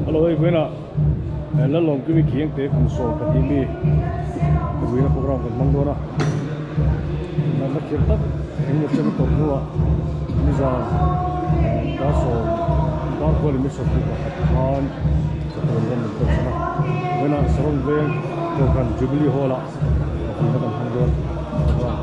Hello hei vawiin ah Lalawm Kimi Khiang te kum 12 mi vawiin a program kan hmang dawn a natna khirh tak engemaw chen a tawp hnuah nizan dar sawm dar kual in ni 21 khan chatuan ram an kalsan a vawiin ah Saron veng Kohhran Jubilee Hall ah vawiin a kan hmang dawn program.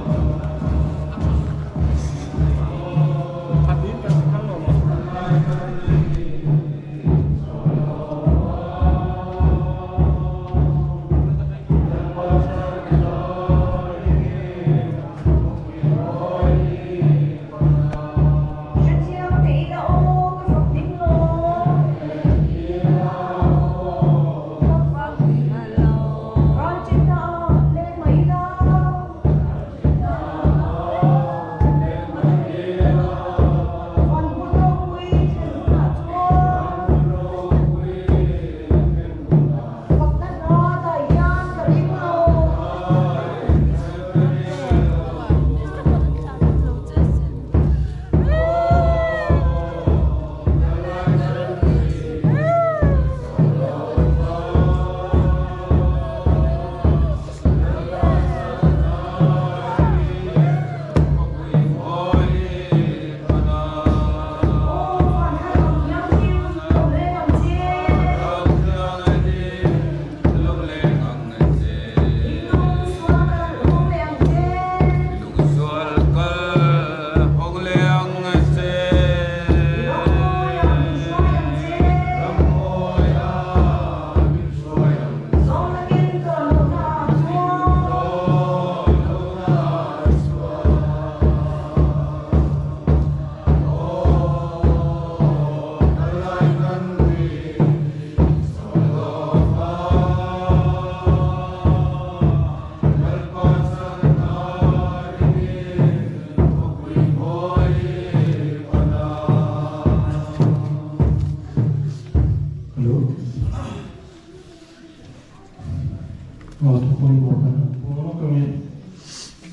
Aw thu pawimawh kan han puang lawk ang e.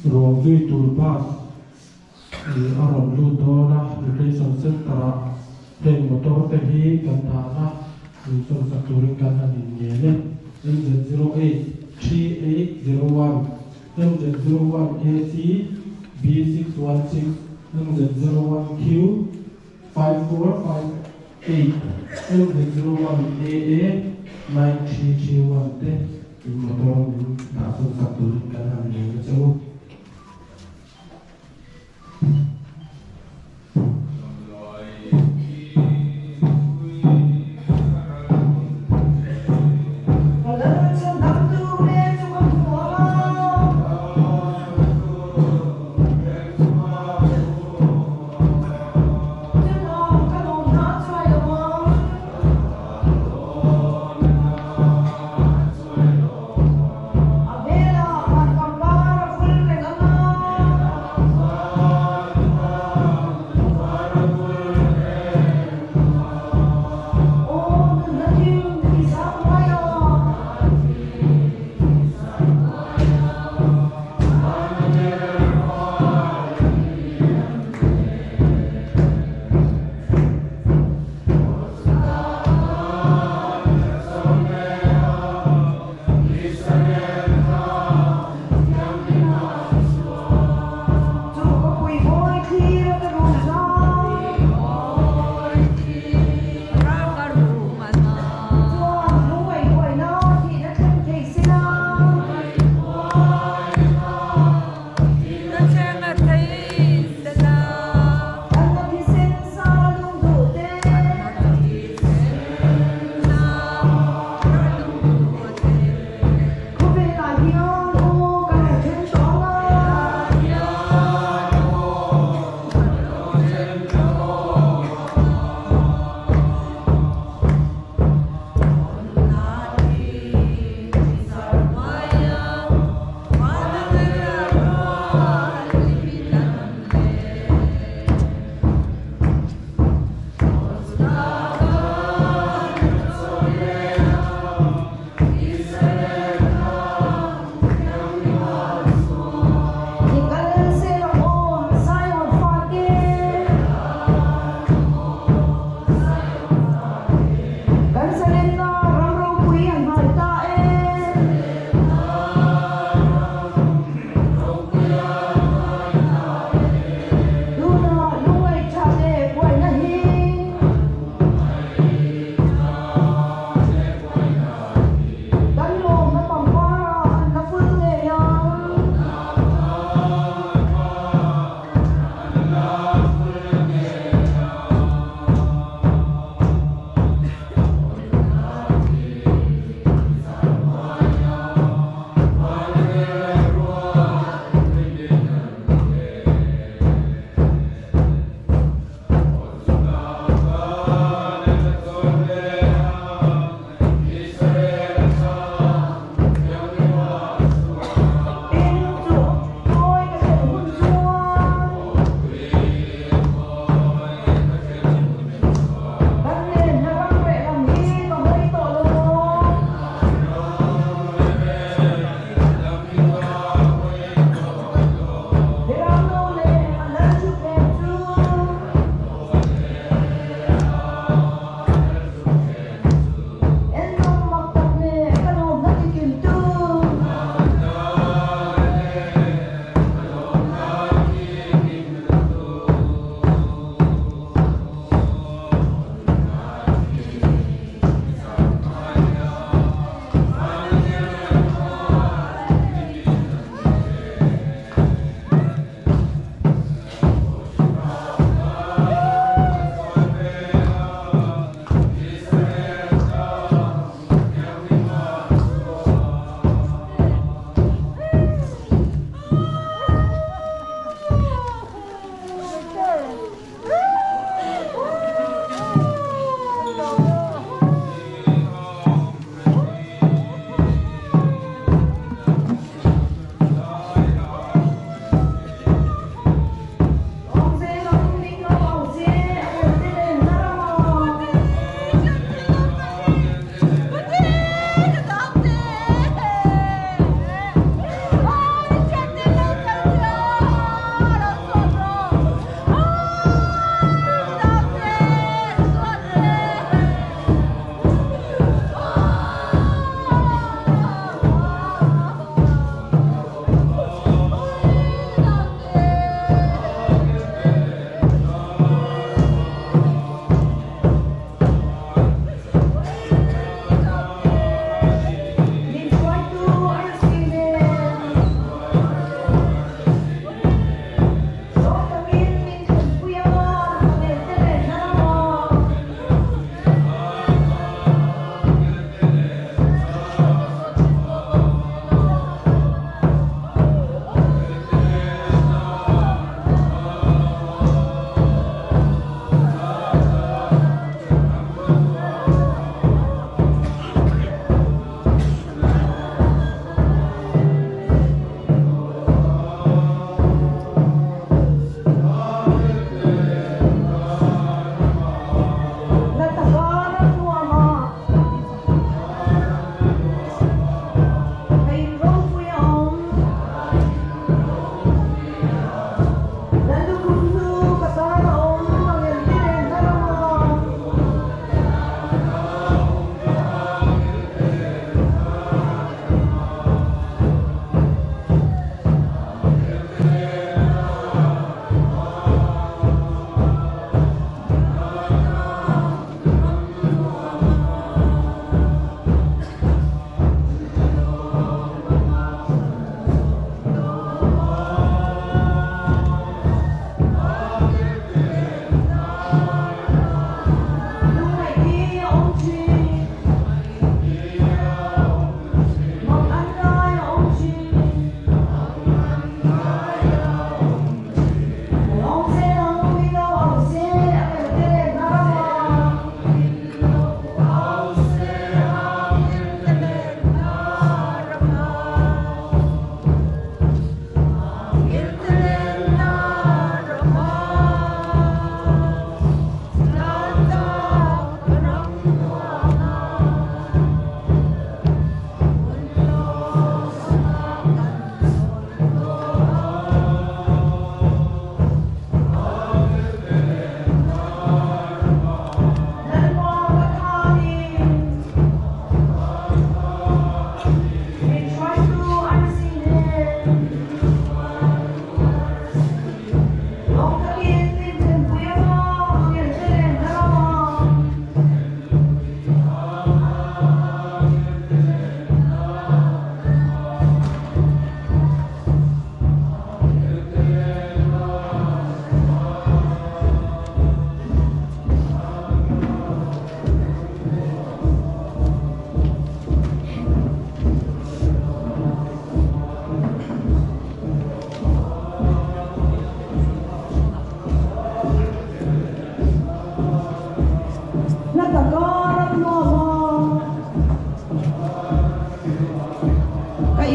Ruang zui tur bus ih a rawn lut dawn a, Recreation Centre ah heng motor te hi kan dahna insawn sak turin kan han inngen e. MZ083801, MZ01AC B616, MZ01Q 5458, MZ01AA 9331 te in motor min dahsawn sak turin kan han ngen a che u.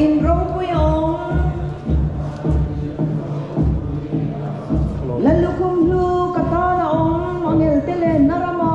in ropui a awm. Lallukhum hlu ka tan a awm, angel te lenna rama.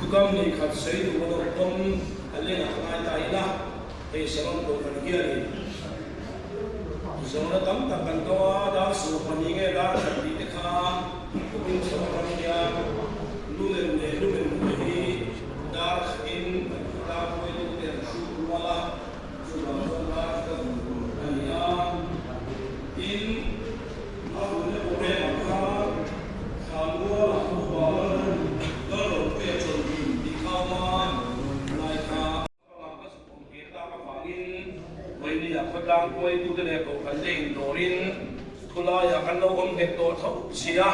Thukam ni khat sawi duh a lo pawn a lengah ngai ta ila, hei Salon Kohhran hianin zawhna tam tak kan tawng a, dar 12 nge dar khat tih te kha kumin chho atang hian lumen leh lumen hmuh hi dar khatin kan khawtlang hruaitute an hrut rual a. Chuvang chuan dar ka duh tur a ni a, tin, a hun emaw rem ang khan Thlanmualah upa Lalropuia chawlhhmun tih kha awm a, lai kha a ram ka zuk awm ve tak avangin Vawinia khawtlang hruaitute leh kohhrante indawrin khulaiah kan lo awm nghet tawh tho si a,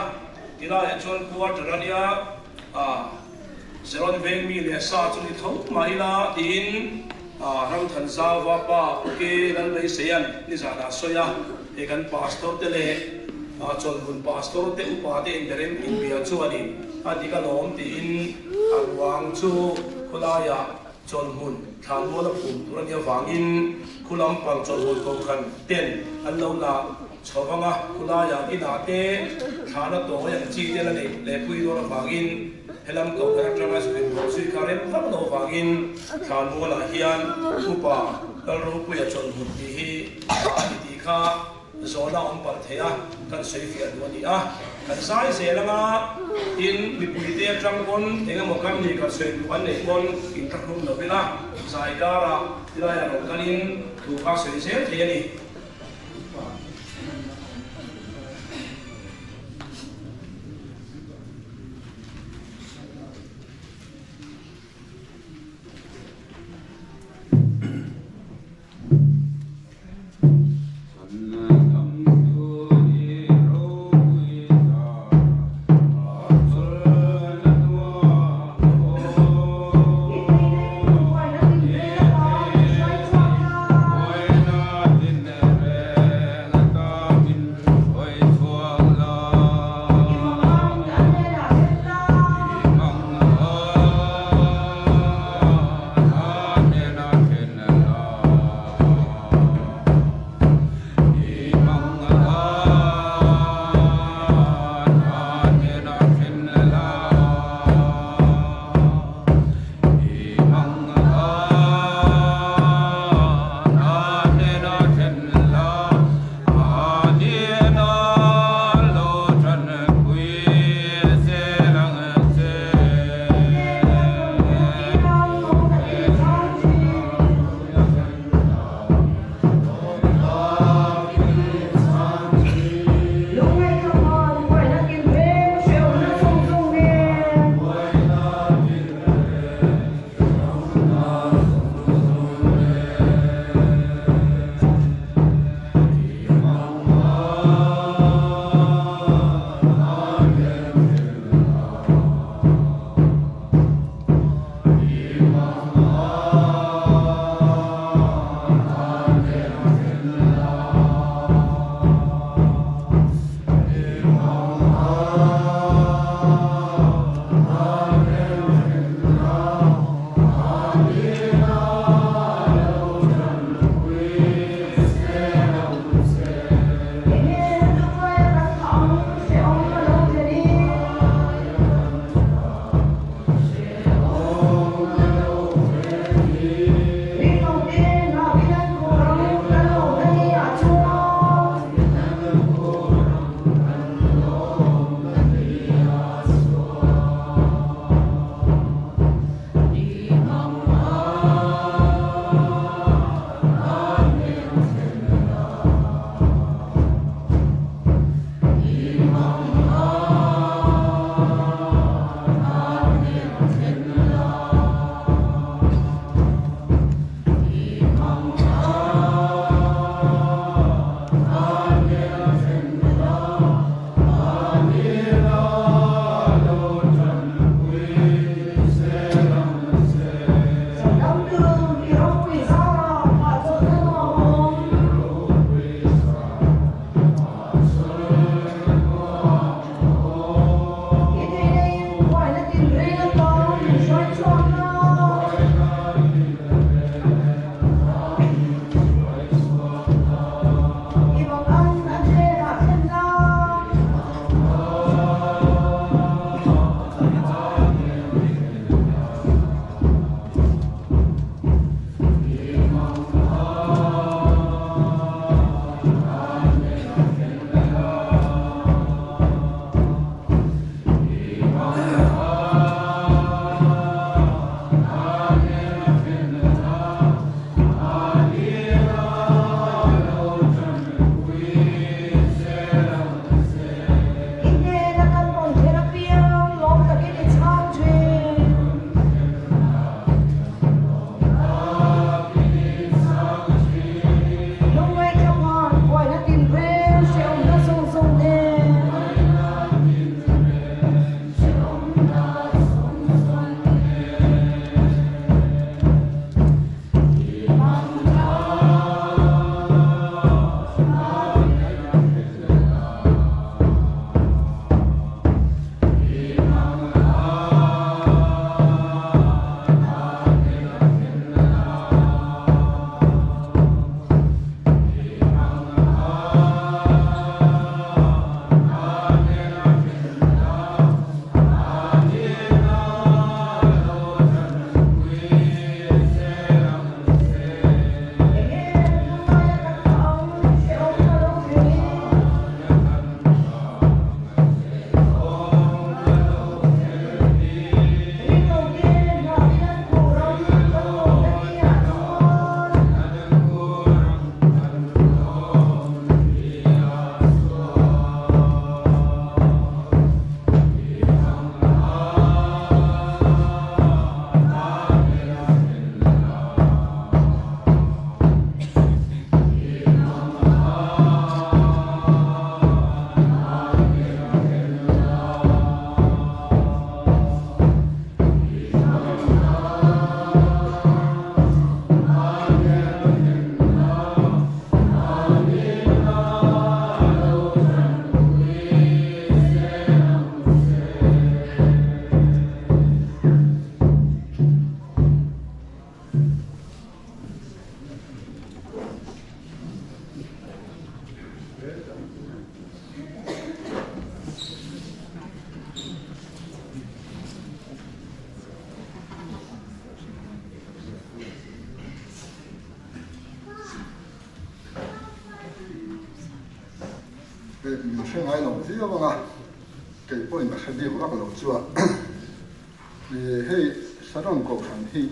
tilaiah chuan quarter a nia a. Zeron veng mi leh sa chu ni tho mah ila tiin Ramthanzauva pa Uke Lalbeiseia'n nizanah a sawi a, hei kan pastor te leh chawlhmun pastor te upa te inberem inbia chuanin a dik alawm tiin a ruang chu khawlaiah chawlhmun thlanmual a phum tur a nih avangin khulam pang chawlhmun kohhran ten an lo la chho vang a, khulaiah inah te thlana tawi ang chi te la neih leh pui dawn avangin Helam kohhran atanga zuk inbual zui kha rem vak lo vangin Thlanmualah hian upa Lalropuia chawlhmut tih hi a ni tih kha zawhna awm palh thei a, kan sawi fiah duh a ni a. Kan zai zel anga tin mipuite atang pawn eng emaw kan ni kan sawi duh an neih pawn inthlahrung lo ila zai karah tilaiah rawn kalin thu kha sawi zel thei a ni. I theihna in thuhmai na tin reng a, min hruai chhuak ta. Min hre ngai lo viau ang a, kei pawhin ka hre bik vak lo chuan hei Saron Kohhran hi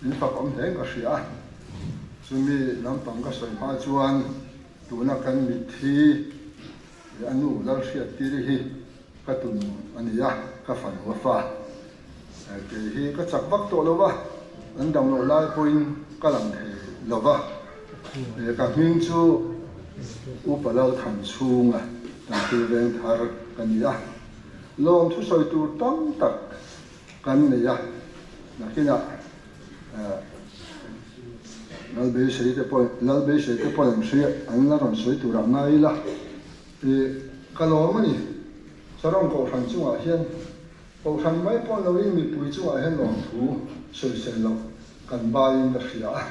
in fak awm hle in ka hria a, chumi lampang ka sawi hma chuan tuna kan mitthi a nu Lalhriattiri hi ka tun a ni a, ka fanu a fa. Kei hi ka chak vak tawh lo va, an dam loh lai pawhin ka lang thei lo va. Ka hming chu Upa Lalthanchhunga Tanpui Vengthar ka ni a, lawm thusawi tur tam tak kan nei a, nakinah Lalbeisei te pawh Lalbeisei te pawh an hria an la rawn sawi turah ngai ila. Ka lawm a ni, Saron Kohhran chungah hian Kohhran mai pawh loin mipui chungah hian lawmthu sawisel loh kan baiin ka hria a.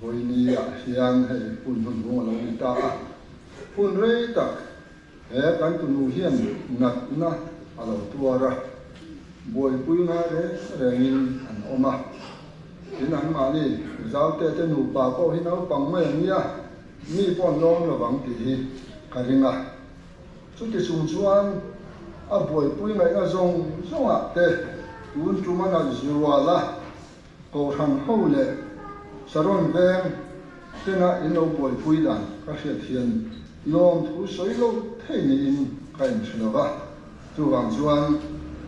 Vawiini ah hian hei hun hnunhung a lo ni ta a, hun rei tak he kan tunu hian natna a lo tuar a, buaipui ngai reng rengin an awm a. Tin anmahni Zaute te nupa pawh hi naupang mai an nia, mi pawh an lawm lovang tih hi ka ring a. Chuti chung chuan a buaipui ngaihna zawng zawngah te tun tum a nalh zual a, Kohhran ho leh Saron veng tena in lo buaipui dan ka hriat hian lawmthu sawi lo thei niin ka inhre lo va. Chuvang chuan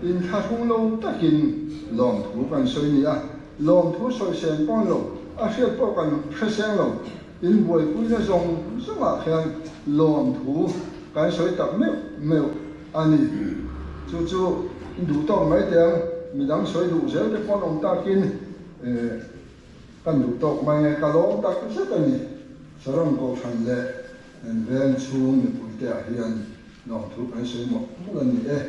inthlahrung lo takin lawmthu kan sawi ni a, lawmthu sawi seng pawn lo, a hriat pawh kan hre seng lo. In buaipuina zawng zawngah khian lawmthu kan sawi tak meuh meuh a ni. Chu chu duh tawk mai teh ang, midang sawi duh zel te pawh an awm takin kan duh tawk mai nge ka lawm tak zet a ni. Saron Kohhran leh veng chhung mipuite ah hian lawmthu kan sawi mawlh mawlh a ni e.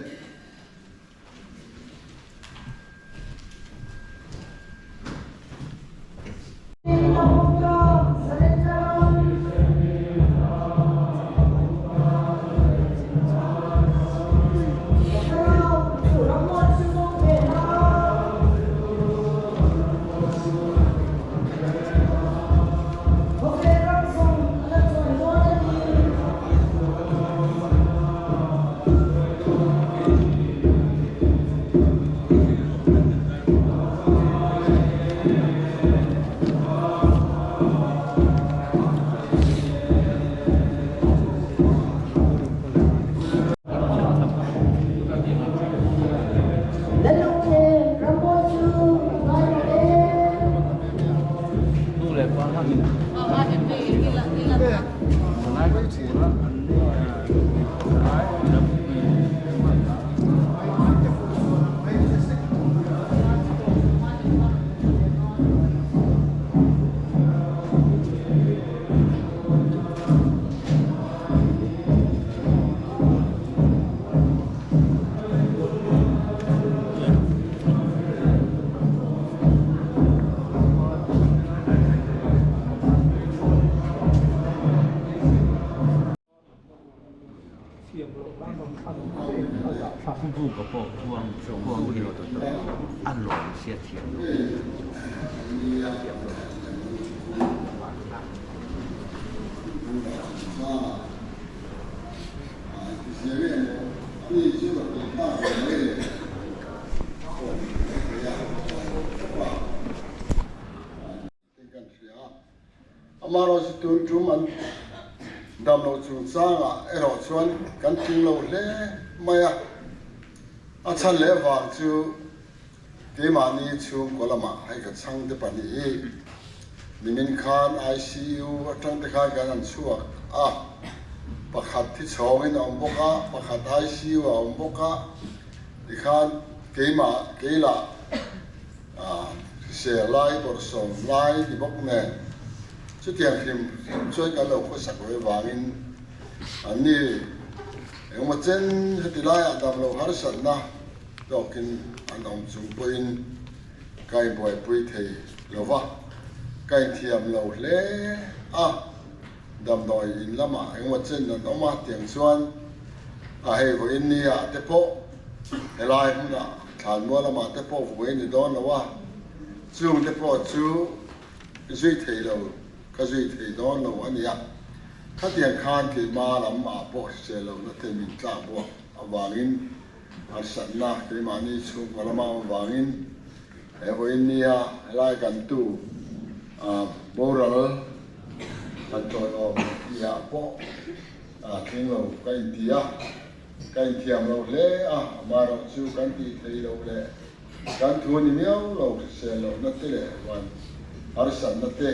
Amaherawhchu tun tum an dam loh chungchangah erawh chuan kan tling lo hle mai a, a chhan leh vang chu keimahni chhungkaw lamah hei ka chhangte pahnih hi nimin khan ICU atang te khan kan han chhuak a, pakhat thi chhawngin a awm bawk a, pakhat ICU a awm bawk a, tikhan keimah keilah Hrisel lai, bawrhsawm lai ni bawk nen chutiang hrim hrim chuan kan lo khawsak ve vangin an ni engemaw chen heti laiah dam lo harsatna tawkin an awm chung pawhin ka inbuaipui thei lo va, ka inthiam lo hle a, damdawi in lamah engemaw chen an awm a tiang chuan a hei vawiin nia te pawh helai hmunah Thlanmual lamah te pawh vui a ni dawn lo a, chung te pawh chu zui thei lo, ka zui thei dawn lo a nia. Khatiang khan keima lam ah pawh hrisel lohna te min tlak buak avangin harsatna keimahni chhungkaw lama awm vangin he vawiin nia helai kan tu boral kan tawih awm tihah pawh thleng lo ka inti a, ka inthiam lo hle a, amaherawhchu kan tih thei loh leh Kan thu ni miau lo hrisel lohna te leh van harsatna te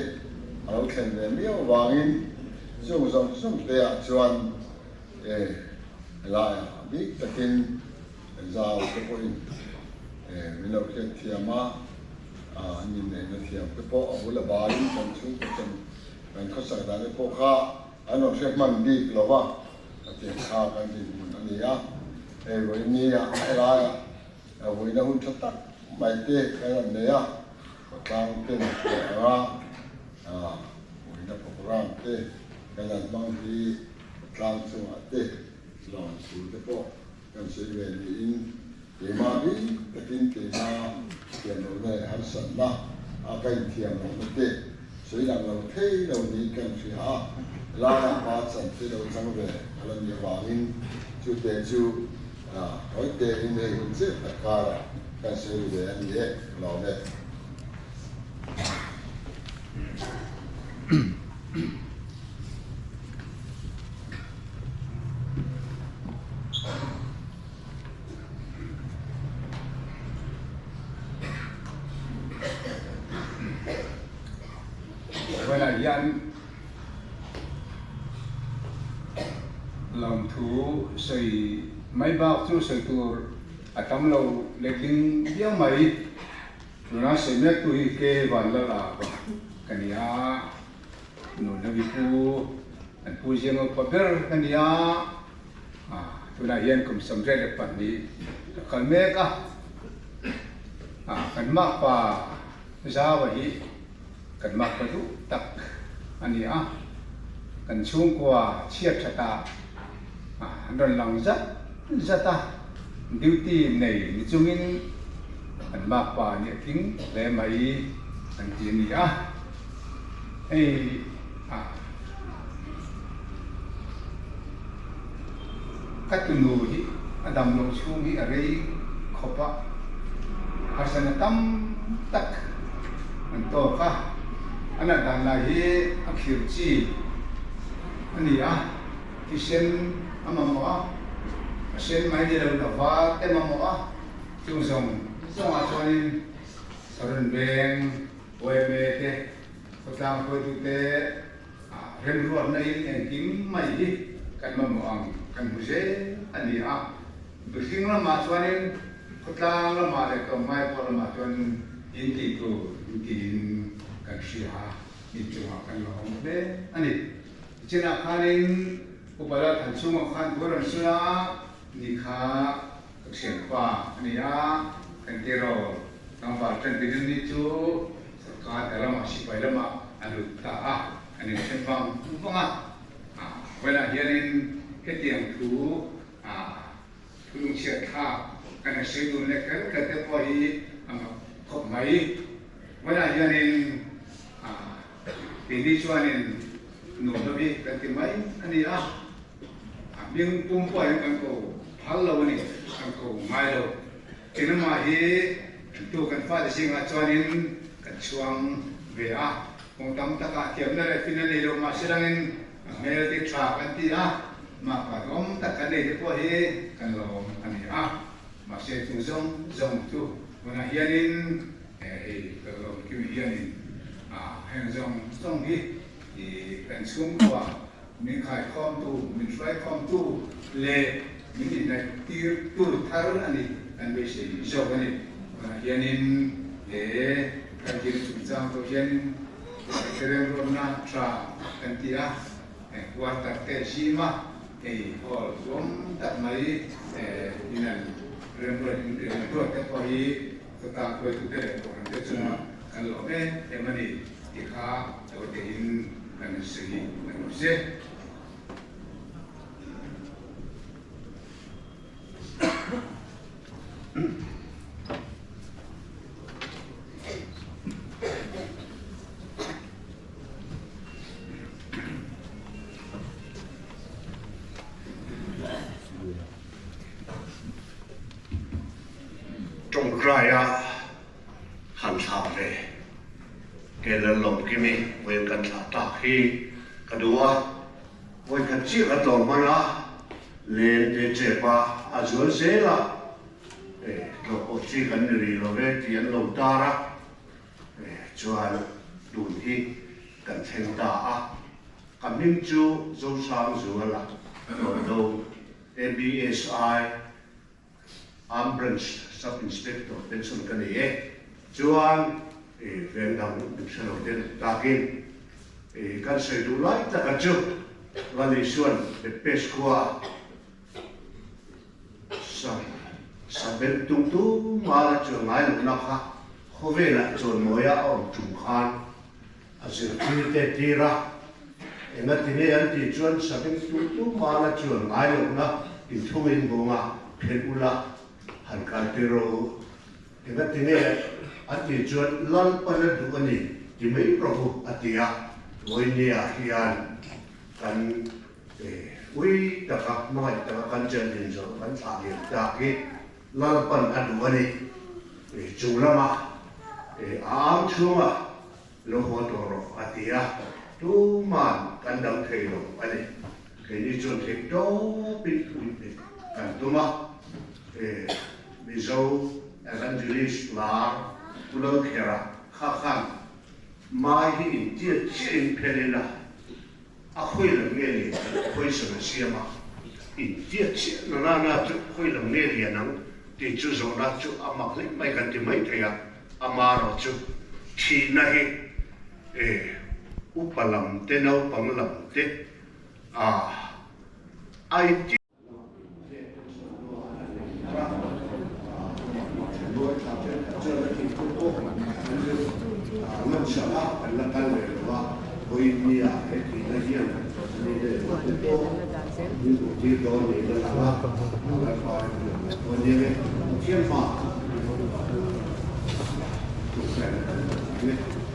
a lo thlen ve miau vangin chung zawng zawng te ah chuan e helaiah a bik takin zau te pawhin e min lo hriat thiam a, an inneihna thiam te pawh a bul a barin kan chhungkaw chen kan khawsak dan te pawh kha an rawn hre hman bik lo va, a tiang kha kan dinhmun a ni a, hei vawinia helaiah A vuina hun tha tak mai te kan rawn nei a, khawtlang te leh anga vuina program te kan han hmang hi khawtlang chungah te lawn thu te pawh kan sawi ve niin keimah bik takin keima thiam lohna leh harsatna a ka inthiam lohna te sawi lang lo thei lo niin kan hria a, helaiah pa chan te lo chang ve a la nih avangin chute chu Tawi tein hei hun chiah tak karah kan sawi ve a ni e, ka lawm e. Vawilah hian Lawmthu sawi mai bak chu sawi tur a tam lo letling viau mai. Tuna sawi mek tu hi Ke Vanlal ah va ka ni a, nuna vi pu an pu ziang upa ber ka ni a, tunah hian kum 82 ka kal mek a, kan makpa Zau a hi Kan mak ka duh tak a ni a, kan chhungkua chhiat that ah an rawn lang zat zat a, duty nei ni chungin kan mak pa nih a tling hle mai an ti a ni a, hei ka tunu hi a dam loh chhung hi a rei khawp a, harsatna tam tak an tawk a, a nat dan lai hi a khir chi a ni a, thisen a mamawh a, a sen mai ni lo la var te mamawh a, chung zawng zawngah chuanin Saron Veng YMA te khawtlang hruaitute remruatna in engkim mai hi kan mamawh ang kan hmu zel a ni a. Mihring lamah chuanin khawtlang lamah leh tlawmngai pawh lamah chuan in tih tur in tiin kan hria a, inchungah kan lo awm hle a ni. Tichinah khanin Upa Lalthanchhunga khan thu a rawn sawi a, ni kha ka thianpa a ni a, kan ti ro, tlangval tan ti rin ni chu sarkar lamah sipai lamah a lut ta a, kan inthen vang vang a, vawilah hianin hetiang thu A lungchhiat thlak kan han sawi dun leh kher kher te pawh hi a mak khawp mai. Vawilah hianin keini chuanin nuam lo hi kan ti mai a ni a, a hming pum pawh hian kan ko phal lo a ni, kan ko ngai lo. Cinema hi kan tu kan fate zingah chuanin kan chhuang ve a, kawng tam takah thiamna leh finna nei lo mahse langin A hmel te tha kan ti a, mah pathawm tak kan nei te pawh hi kan lawm a ni a, mahse chu zawng zawng chu hunah hianin hei ka lawm kim hianin heng zawng zawng hi kan chhungkua min khaikhawmtu, min hruaikhawmtu leh min inhnaih tirtu thar a ni kan beisei zawk a ni. Hunah hianin he kan thil chungchang pawh hianin Remruatna tha kan ti a, quarter te zima hei hall duam tak mai in an remruat remruat te pawh hi khawtlang hruaitute leh kohhran te chunga kan lawm em em a ni tih kha lo tein kan sawi a ni se. Tawngtaia han thlah ve ke Lallawmkimi vawiin kan thlah tak hi ka duh a, vawikhat chiah ka tlawm hman a, len te chep a, a zual zel a, tlawh pawh chi kan ni rih lo ve tih an lo tar a, chuan tun hi kan thleng ta a, ka hming chu Zosangzuala Hlawndo ABSI Arm Branch Sub Inspector pension ka nei e. Chuan i veng dang min hre lo ten takin i kan sawi duh lai taka chu Lal Isuan Bethpage khua sa sa bel tum tum a la chuan ngai lohna kha khawvelah chawnmawia a awm tum khan a zirtir te tir a, engatine an tih chuan sabeng tum tum a la chuan ngai lohna inthungin bunga phelh ula han kal tir rawh u. Engatine an tih chuan Lalpan a duh a ni ti mai rawh u a ti a, Vawinia hian kan ui taka hmangaih taka kan chenlin zawh kan thlah liam tak hi Lalpan a duh a ni. Chung lama a am chhunga Lo haw tawh rawh a ti a, tuman kan dang thei lo a ni. Keini chuan theih tawpin puihpek kan tum a, Mizo Evangelist lar Pu Lalkhera kha khan mai hi intiat chiah in phel ila a khawi lam nge lian ang khawi sawn a siam a, intiat chiah na na na chu khawi lam nge lian ang tih chu zawhna chu a mak hle mai kan ti mai thei a. Amarawh chu thihna hi e upa lam te naupang lam te a a inti.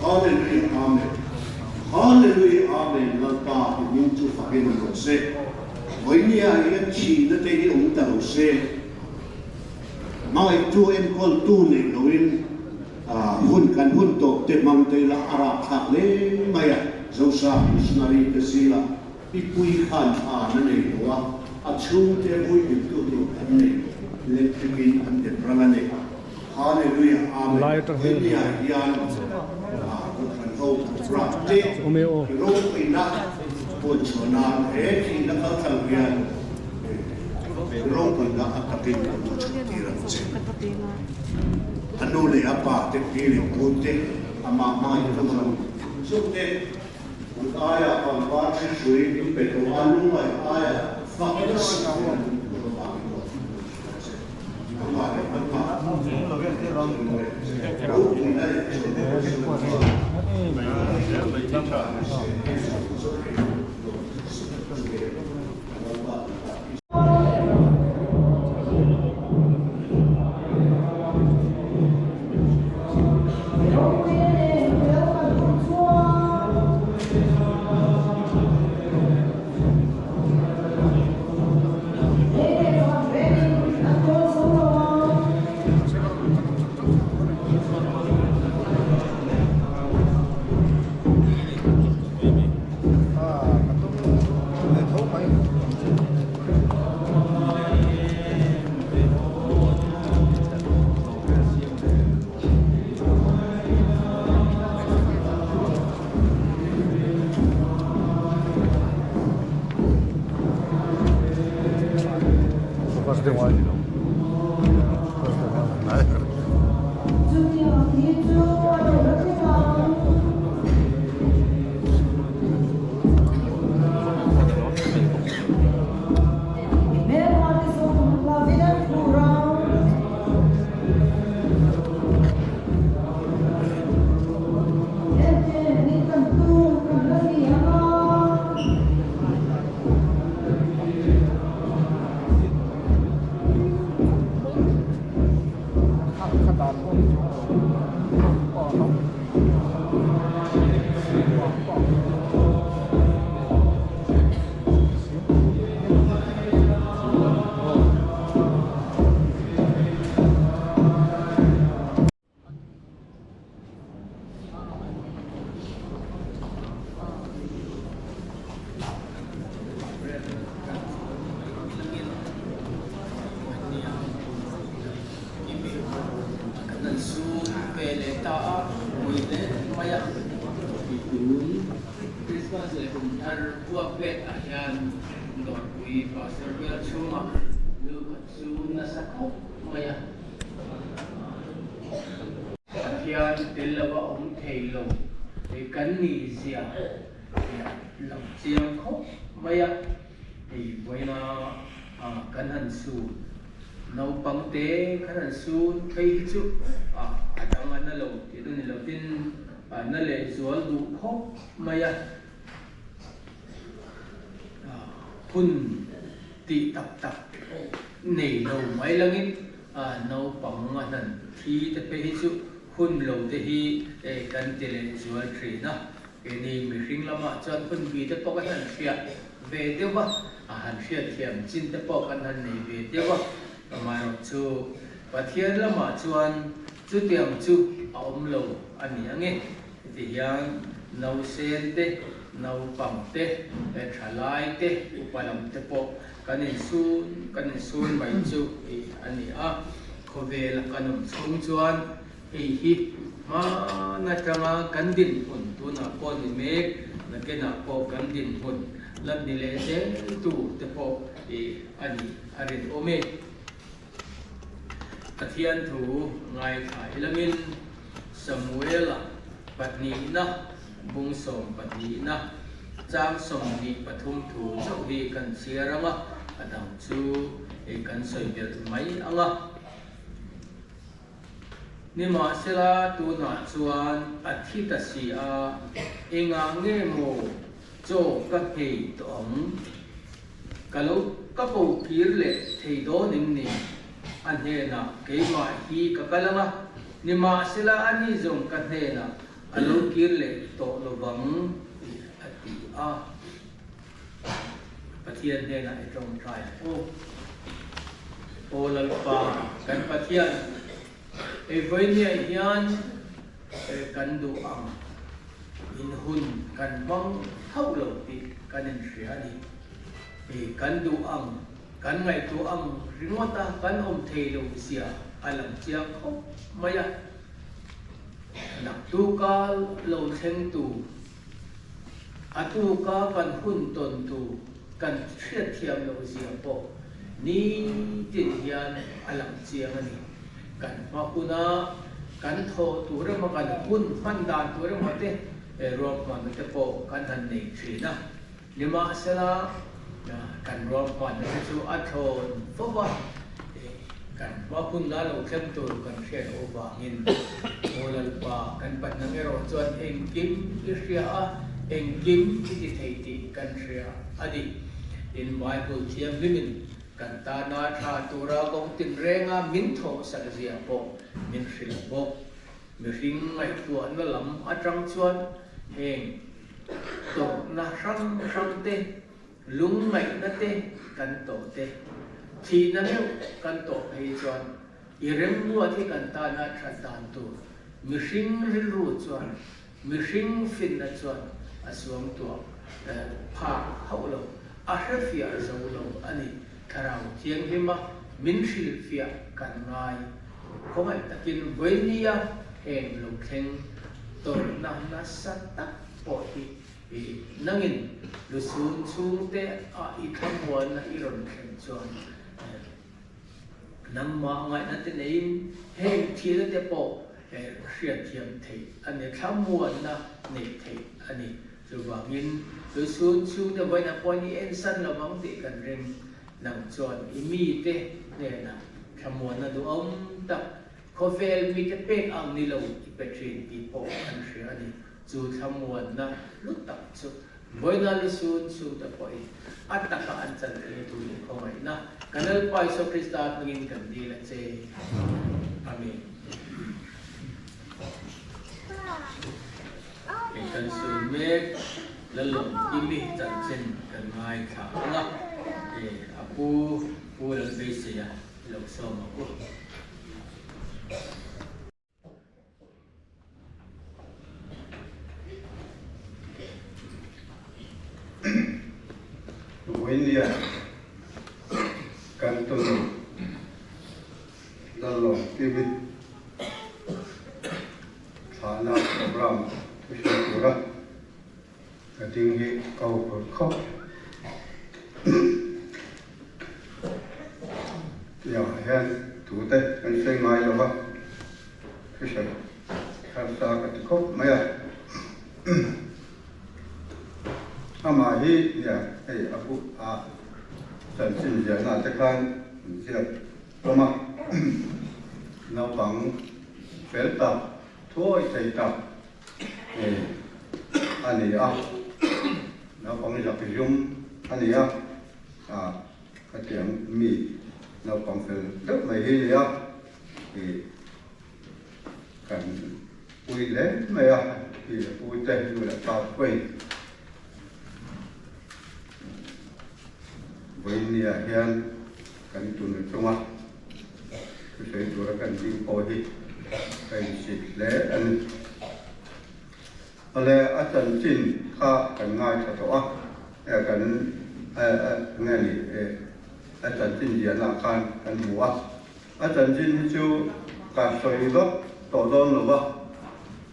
Hallelujah Amen Hallelujah Amen Lalpa i hming chu fakin awm rawh se. Vawinia hian thihna te hi awm ta lo se, hmangaihtu enkawltu neih loin hun kan hun tawp te hmang te ila a rapthlak hle mai a, Zosa missionary te zingah I pui khan thla na nei lo a, a chhungte vui biltu tur an nei lo, electric in an dep ral a ni. Hallelujah Amen Lai atang hian Hemi ah hian Kohhran ho ram te Awm e aw. Ropuina puan chhuah nan he thihna kal tlang hian ropuina a takin ka lo chhuah tir ang che. A nu leh a pa te pi leh pu te amah hmangaih tu zawng te Kut aia pangpar hri hrui min pe tawh a, lungngaih aia fak nasa hian an tur avangin lo tih tur hria che. Amah leh amah ropuina leh chawlhna chu ta a, pawi hle mai a. Tun Krismas leh kum thar puak vet ah hian Dawrpui Pastor bial chhungah lu khat chu nasa khawp mai a. Pathian tel lova awm thei lo kan nih zia lo chiang khawp mai a. Hei vawiina kan han sun naupang te kan han sun phei hi chu a dang a na lo tih na ni lovin a na leh zual duh khawp mai a, hun tih tak tak nei lo mai langin naupang a hnan thi te phei hi chu hun lo te hi kan ti leh zual thin a. Keini mihring lamah chuan hun bi te pawh kan han hriat ve deuh a, a han hriatthiam chin te pawh kan han nei ve deuh a, amaherawh chu Pathian lamah chuan chutiang chu a awm lo a ni ang e. Heti hian nausen te, naupang te, thalai te, upa lam te pawh kan insun kan insun mai chu a ni a, khawvela kan awm chhung chuan Hei hi hman atanga kan dinhmun tunah pawh ni mek, nakinah pawh kan dinhmun lan ni leh zel tur te pawh i a nih a rinawm e. Pathian thu ngaithla ilangin Samuela pahnihna bung 12na chang 23 thu chauh hi kan chhiar ang a, a dang chu kan sawi belh mai ang a. Nimahsela tunah chuan a thi ta si a, engah nge maw chaw ka nghei tawh ang? Ka lo ka ko kir leh thei dawn em ni? A hnenah keimah hi ka kal ang a, nimahsela ani zawng ka hnenah a lo kir leh tawh lovang tih a ti a. Pathian hnenah i tawngtai ang u. Aw Lalpa, kan Pathian, hei vawinia hian kan duh ang in hun kan hmang hauh lo tih kan inhria a ni. Hei kan duh ang, kan ngaihtuah ang ringawta kan awm thei lo zia a lang chiang khawp mai a. Naktuka lo thlengtu A tuka kan hun tawn tu kan hriatthiam loh zia pawh nitin hian a lang chiang a ni. Kan hma huna kan thawh tur emaw kan hun hman dan tur emaw te ruahmanna te pawh kan han nei thin a. Nimahsela kan ruahmanna te chu a thlawn fo va. Kan hma hun la lo thleng tur kan hriat loh vangin Aw Lalpa, kan Patnang erawh chuan engkim i hria a, engkim i ti thei tih kan hria a ni. Tin, Bible thianghlimin kan tana tha tura kawng tinrenga min thawhsak zia pawh min hrilh bawk. Mihring ngaihtuahna lam atang chuan heng tawrhna hrang hrang te, Lungngaihna te kan tawh te, thihna meuh kan tawh phei chuan i remruat hi kan tana that dan tur mihring rilru chuan, mihring finna chuan a suangtuah phak hauh lo, a hrefiah zo lo a ni. Thlarau Thianghlima min hrilhfiah kan ngai. Khawngaih takin vawinia heng lo thleng tawrhna nasa tak pawh hi I nangin lusun chhungte ah i thlamuanna i rawn thlen chuan nangmah ngaihna te neiin heng thil te pawh hriatthiam theih a ni, thlamuanna neih theih a ni. Chuvangin lusun chhungte vawiin ah pawhin i ensan lovang tih kan ring. Nang chuan i mite hnenah thlamuanna duhawm tak khawvel mite pek ang ni lo i pe thin tih pawh kan hria a ni. Chu thlamuanna hlu tak chu vawiina lusun chhungte pawhin a taka an chan thei tu leh khawngaihna kan Lalpa Isua Krista hmingin kan dil a che. Amen. Kei kan sawi mek Lalawmkimi chanchin kan ngaithla ang a, a pu Pu Lalbeisia i lo sawm ang u. Vawinia kan tunu Lalawmkimi. Ka huphurh khawp. Tiangah hian tute kan sawi ngai lo va, thusawi harsa ka ti khawp mai a. Amah hi nia hei a bu a chanchin ziahna te khan an ziak hlawm a, naupang fel tak, thuawi thei tak a ni a, naupang zak zum a ni a, ah khatiang mi naupang fel deuh mai hi a ni a, ih kan pui hle mai a, pi leh pu te nu leh pa te pawhin vawinia hian kan tunu chunga thusawi tura kan ding pawh hi ka insit hle a ni. Awle a chanchin kha kan ngaithla tawh a, kan nge ni a chanchin ziahna ah khan kan hmu a, a chanchin hi chu ka sawi vak tawh dawn lo va,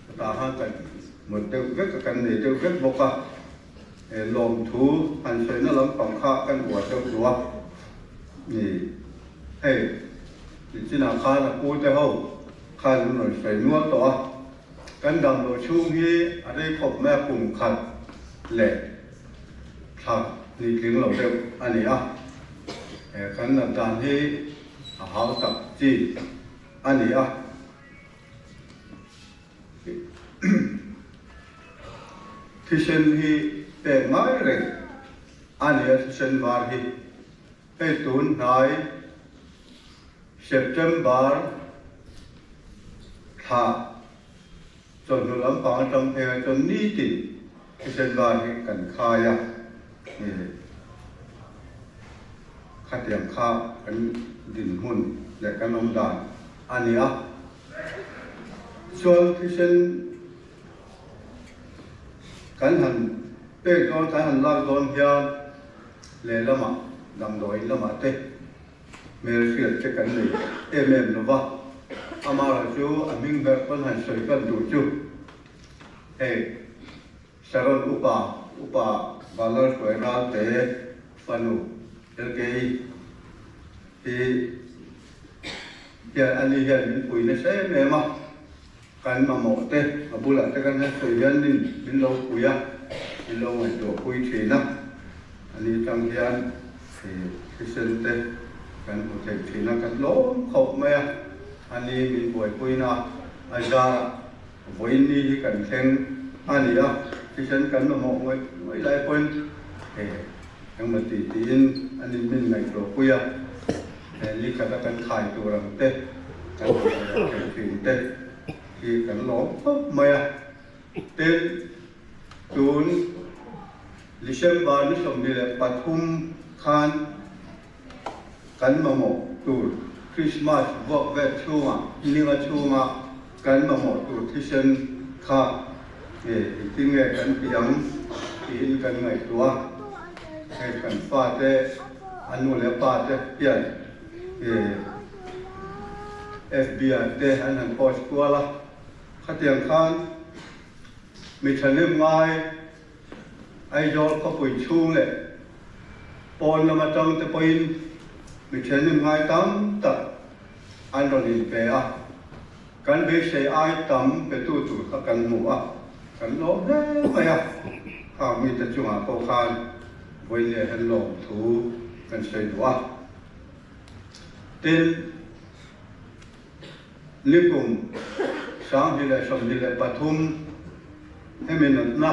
chutah khan kan mut deuh vek a, kan nei deuh vek bawk a. Lawmthu han sawina lampang kha kan uar deuh duh a ni. Hei, nichinah khan a pute ho khan an rawn sawi nual tawh a, kan damlo chhung hi a rei khawp mai a, kum khat leh thla hnih tling lo deuh a ni a. Kan nat dan hi a hau tak chi a ni a. Thisen hi pek ngai reng a ni a, thisen var hi hei tun hnai September thla chawhnu lampang atang phei ah chuan nitin thisen var hi kan khai a, khatiang kha kan dinhmun leh kan awm dan a ni a. Chuan thisen kan han pek dawn, kan han lak dawn hian lehlamah damdawiin lamah te hmelhriat te kan nei em em lo va, amaherawhchu a hming ber pawn han sawi kan duh chu hei Sharon upa, upa Vanlalhruai Ralte fanu LKI hi hian ani hian min pui nasa em em a, kan mamawh te a bulah te kan han sawi hian min min lo pui a, min lo ngaihtuah pui thin a, ani tang hian thisen te kan hmu thei thin a, kan lawm khawp mai a, ani min buaipuina a zarah vawiin ni hi kan thleng a ni a, thisen kan mamawh ngawih ngawih lai pawhin engmaw ti tiin ani min ngaihtuah pui a. He ni khata kan khai tur ang te, kan han thei thin te hi kan lawm khawp mai a. Tin, tun December ni 23 khan kan mamawh tur Christmas vuak vel chhungah, ninga chhunga kan mamawh tur thisen kha engtin nge kan tih ang tiin kan ngaihtuah a. Hei kan fate A nu leh a pa te hian FBI te an han post kual a, khatiang khan mi thahnem ngai Aizawl khawpui chhung leh pawn lam atang te pawhin mi thahnem ngai tam tak an rawn inpe a, kan beisei ai tam petu tur kha kan hmu a, kan lawm hle mai a, khang mite chungah pawh khan Vawi leh han lawm thu kan sawi duh a. Tin, nikum 2023 hemi natna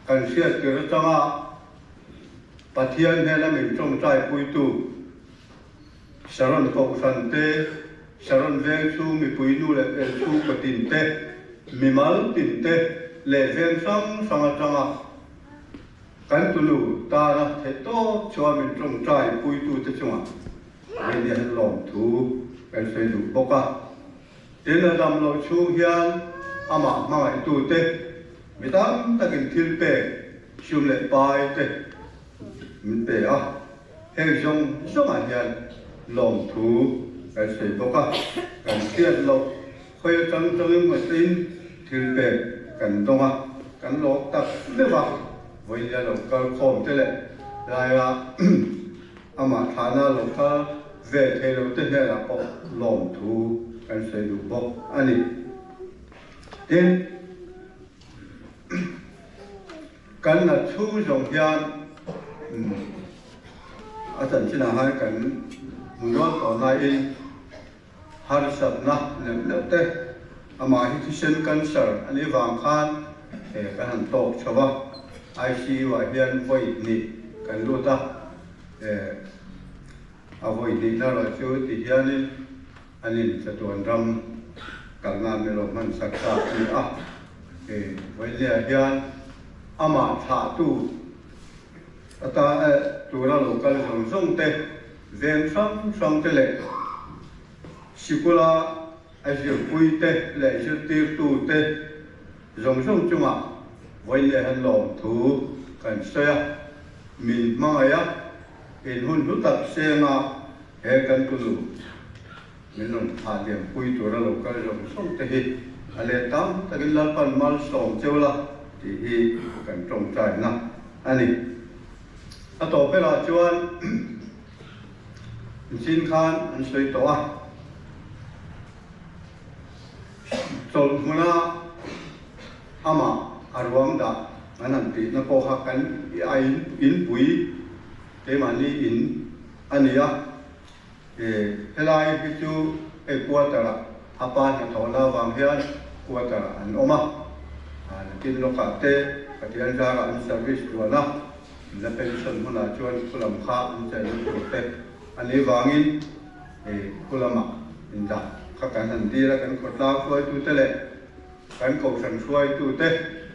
kan hriat tir atanga Pathian hnena min tawngtai puitu Sharon Kohhran te, Sharon veng chhung mipui nu leh pel chhungkaw tin te, mimal tin te leh veng hrang hrang atanga kan tunu tana theih tawp chuan min tawngtai puitute chungah Renia hian lawmthu kan sawi duh bawk a. Tin, a dam loh chhung hian amah hmangaihtute mi tam takin thil pek, sum leh pai te min pe a. Heng zawng zawngah hian lawmthu kan sawi bawk a, kan hriat loh khawi atang tangin hmasain thil pek kan dawng a. Kan lawm tak meuh a, vawiin lo kal khawm te leh laia amah thlahna lo kal ve thei lo te hnenah pawh lawm thu kan sawi duh bawk a ni. Tin, kan nat chhung zawng hian a chanchinah hian kan hmu nual tawh nain, Harsatna neuh neuh te, amah hi thisen cancer a nih vang khan he kan han tawk chho a, ICU ah hian vawi hnih kan lut a, he a vawi hnihna erawh chu ti hianin an in chatuan ram kalna an lo hman sak ta a ni a, he vawi hnih ah hian amah thlahtu ata tura lo kal zawng zawng te Veng hrang hrang te leh sikula a zirpui te leh zirtirtu te zawng zawng chungah vawi leh han lawm thu kan sawi a, min hmangaih a, in hun hlu tak senga he kan tunu min rawn thlah liampui tura lo kal zawng zawng te hi a let tam takin Lalpan malsawm cheu la tih hi kan tawngtaina a ni. A tawp berah chuan zing khan an sawi tawh a, chawlh hmuna amah a ruang dah an han tihna pawh kha kan a inpui keimahni in a ni a, helai hi chu hei quarter ah a pa hnathawh la vang hian quarter ah an awm a, nakin lawkah te Pathian zarah an service duan a. La pension hmunah chuan khulam kha an chelh na tur te a nih vangin khulamah indah kha kan han dil a, kan khawtlang hruaitute leh kan kohhran hruaitute,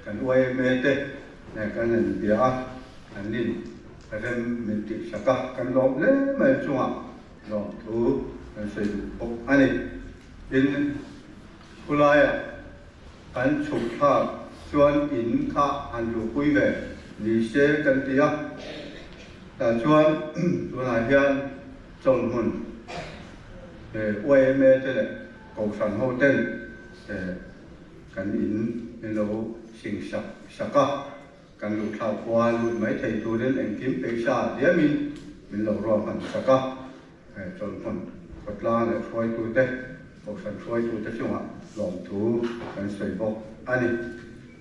kan yma te nen kan han inbia a, an in rem min tihsak a, kan lawm hle mai chungah lawmthu kan sawi duh bawk a ni. Tin, khulaiah Kan chhuk thlak chuan in kha han luhpui ve ni se kan ti a, tah chuan tunah hian chawlhmun yma te leh Kohhran ho ten kan in min lo sing sak sak a, kan luh thlak khua lut mai thei turin engkim peisa diamin min lo ruahman sak a. Chawlhhmun khawtlang leh hruaitute, Kohhran hruaitute chungah lawmthu kan sawi bawk a ni.